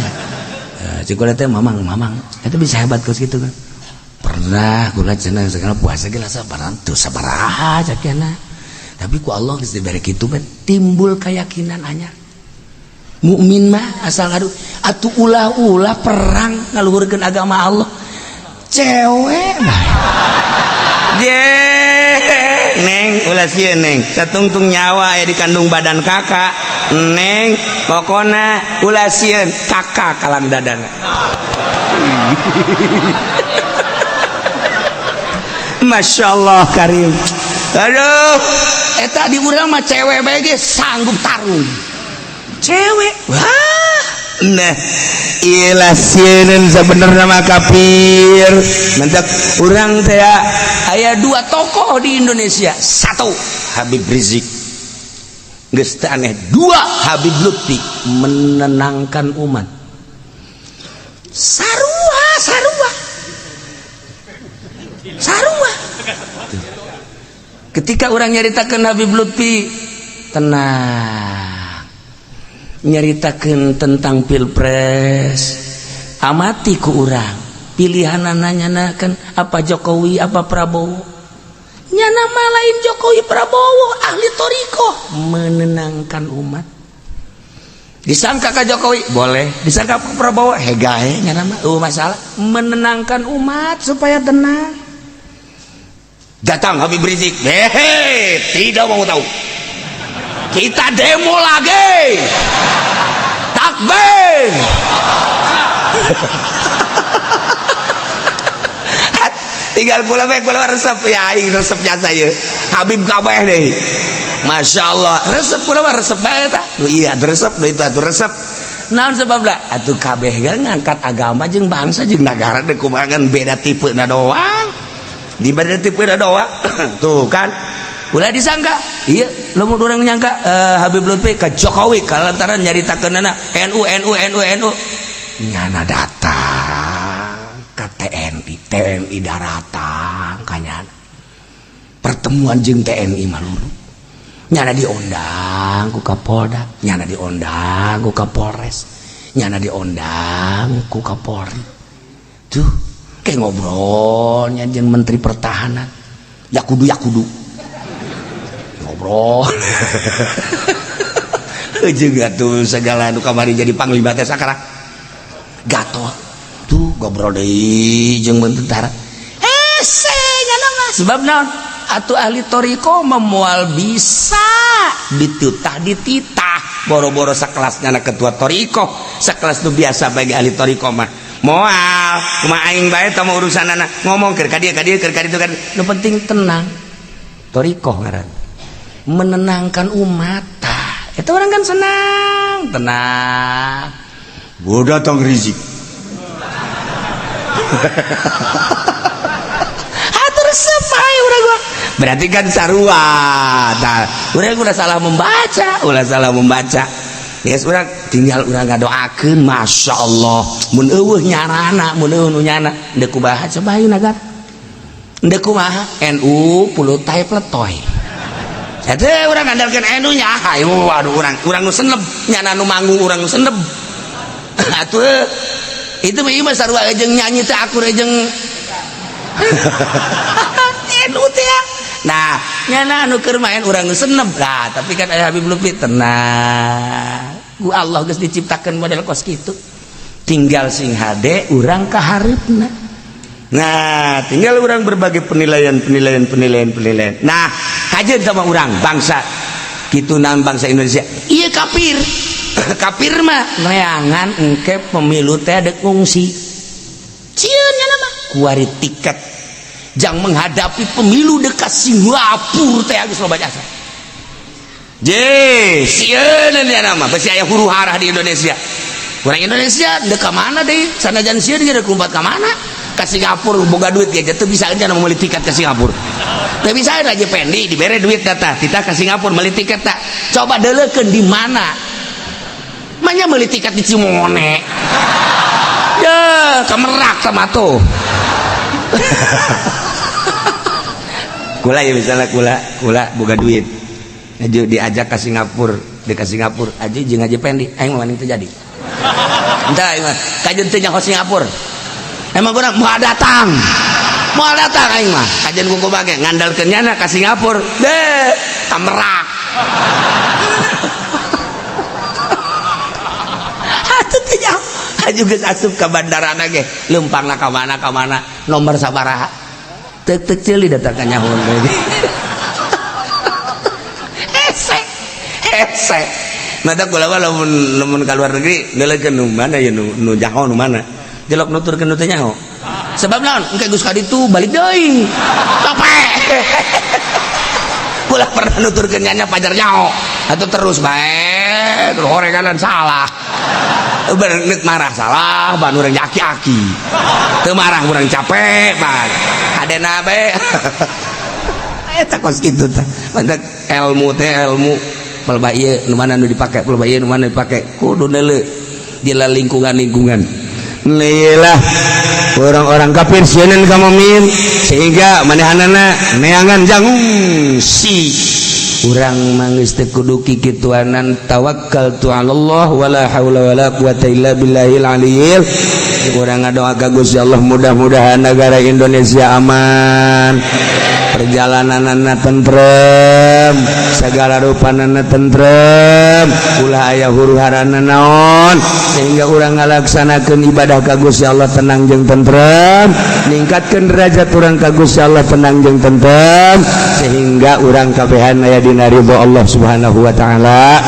Cik kula teh, "Mamang, mamang, eta bisa hebat kos gitu kan." Pernah kula cenah segala puasa ge sabaran tuh sabaraha cakena. Tapi ku Allah geus dibere kitu mah timbul keyakinan anyar. Mukmin mah asal ngadu atuh, ulah-ulah perang ngaluhurkeun agama Allah. Cewek mah. Je, Neng, ulah sieun, Neng. Satungtung nyawa aya di kandung badan kakak. Neng, pokona ulah sieun, kakak kalang dadana. Masya Allah Karim. Aduh, eta di urang mah cewek bae ge sanggup tarung. Cewek. Wah, Nah, ilah sieun sebenarnya mah kafir. Mentak urang teh ya. Aya dua tokoh di Indonesia. Satu, Habib Rizik. Geus teu aneh. Dua, Habib Lutfi menenangkan umat. Sarua, sarua. Sarua. Tuh. Ketika orang nyaritakeun Habib Lutfi tenang. Nyaritakeun tentang pilpres, amati ku urang pilihan nanya kan apa Jokowi apa Prabowo, nyana mah lain Jokowi Prabowo, ahli thoriqoh menenangkan umat. Disangka ke Jokowi boleh, disangka ke Prabowo hegae, nyana mah masalah menenangkan umat supaya tenang. Datang Habib Rizik, hehe, tidak mau tahu, kita demo lagi, takbir. Tinggal kula bae, kula resep ya, aing resep jasa ieu Habib kabeh deh. Masya Allah, Resep kula mah, resep bae tah. Iya, resep itu atuh resep. Naon sebabna? Atuh kabeh ge ngangkat agama jeung bangsa jeung negara deh, kumaha kan beda tipe na doang, di beda tipe na doang tuh kan. Ulah disangka iya, lamun urang nyangka Habib Lutfi ke Jokowi kalantaran nyaritakeunana NU NU NU NU, nyana datang ke TNI, TNI daratang kanyana pertemuan jeung TNI maluru, nyana diundang ku Kapolda, nyana diundang ku Kapolres, nyana diundang ku Kapolri. Tuh kayak ngobrolnya jeung Menteri Pertahanan, ya kudu, ya kudu ngobrol jeung atuh segala nu kamari jadi panglima teh sakara Gatot tuh ngobrol deui jeung tentara. Hese nyana mah, sebab naon atuh? Ahli thoriqoh memual bisa ditutah dititah, boro-boro sakelasnya anak ketua thoriqoh, sakelas nu biasa bagi ahli thoriqoh mah moal. Kumaha aing bae tah urusan anak ngomong keur ka dieu, ka dieu, keur ka ditu kan. Nu penting tenang. Thoriqoh ngaran menenangkan umat. Tah itu orang kan senang, tenang. Gua datang Rizik. Atur resep ayo urang gua. Berarti kan sarua tah. Urang udah salah membaca, ulah salah membaca. Yes, urang tinggal urang ngadoakeun, Masya Allah, mun eueuh nyarana, mun eueuh nu nyana, deuk kumaha coba ayeuna negara, deuk kumaha NU puluh tae pletoy. Eta urang ngandalkeun NU nya, hayu waduh, urang urang nu seneb, nyana nu manggung urang nu seneb. Atuh itu mah ieu mah sarua jeung nyanyi teh akur jeung NU teh. Nah, nyana anu keur main urang nu seneb. Nah, tapi kan aya Habib Lutfi tenang. Ku Allah geus diciptakeun model kos kitu. Tinggal sing hade urang ka hareupna. Nah, tinggal orang berbagai penilaian, penilaian, penilaian, penilaian. Nah, kajian sama orang bangsa gitu, naon bangsa Indonesia. Iya, kafir. Kafir mah neangan engke pemilu teh dek ngungsi. Cieun nya mah kuari tiket jang menghadapi pemilu dekat Singapura teh geus loba jasa. Je, sieun dia nama besi aya huru hara di Indonesia. Orang Indonesia dek ka mana deui? Sanajan sieun ge dek lumpat ka mana? Ka Singapura boga duit ge teu bisa aja meuli tiket ke Singapura. Teu bisa aja Pendi dibere duit data, kita ke Singapura meuli tiket tak. Coba deuleukeun di mana? Manya meuli tiket di Cimone. Ya, ka Merak sama tuh. Kula ya misalnya kula boga duit. Aju diajak ke Singapura, di ke Singapura, aja jeung aja Pendi, aing mah teu jadi. Entah aing mah kajeun teu nyaho Singapura. Emang kurang mau datang. Mau datang aing mah. Kajeun ku kubage ngandalkeun nyana ka Singapura. Deh, ka Merak. Atuh teu nyaho. Aju geus asup ka bandara ge, leumpangna ka mana nomor sabaraha. Teuk teuk ceuli datang ka nyahoan deui. Hese. Hese. Mata kula mah lamun ka luar negeri neuleukeun nu mana ya nu nyaho nu mana. Jelok nuturkeun nu teu nyaho. Sebab naon? Engke geus ka ditu balik deui. Capek. Kula pernah nuturkeun nya pajar nyaho. Atuh terus bae, terus horenganan salah. Bener marah salah, ban urang aki-aki. Teu marah urang capek, ban. Hadena bae. Eta kos kitu tah. Mantak ilmu teh ilmu pelba ieu nu mana nu dipake, pelba ieu nu mana dipake. Kudu neuleu di lingkungan-lingkungan. Lah orang-orang kafir sieun ka mukmin sehingga manehanana neangan jangung si urang mangis teu kudu kikituanan tawakkaltu 'alallah wala haula wala quwata illa billahil aliyil. Urang ngadoa ka Gusti Allah mudah-mudahan negara Indonesia aman, perjalananana tentrem, segala rupanana tentrem, ulah aya huru-harana naon sehingga urang ngalaksanakeun ibadah ka Gusti Allah tenang jeung tentrem, ningkatkeun derajat urang ka Gusti Allah tenang jeung tentrem sehingga urang kabehan aya dina ridho Allah Subhanahu wa taala.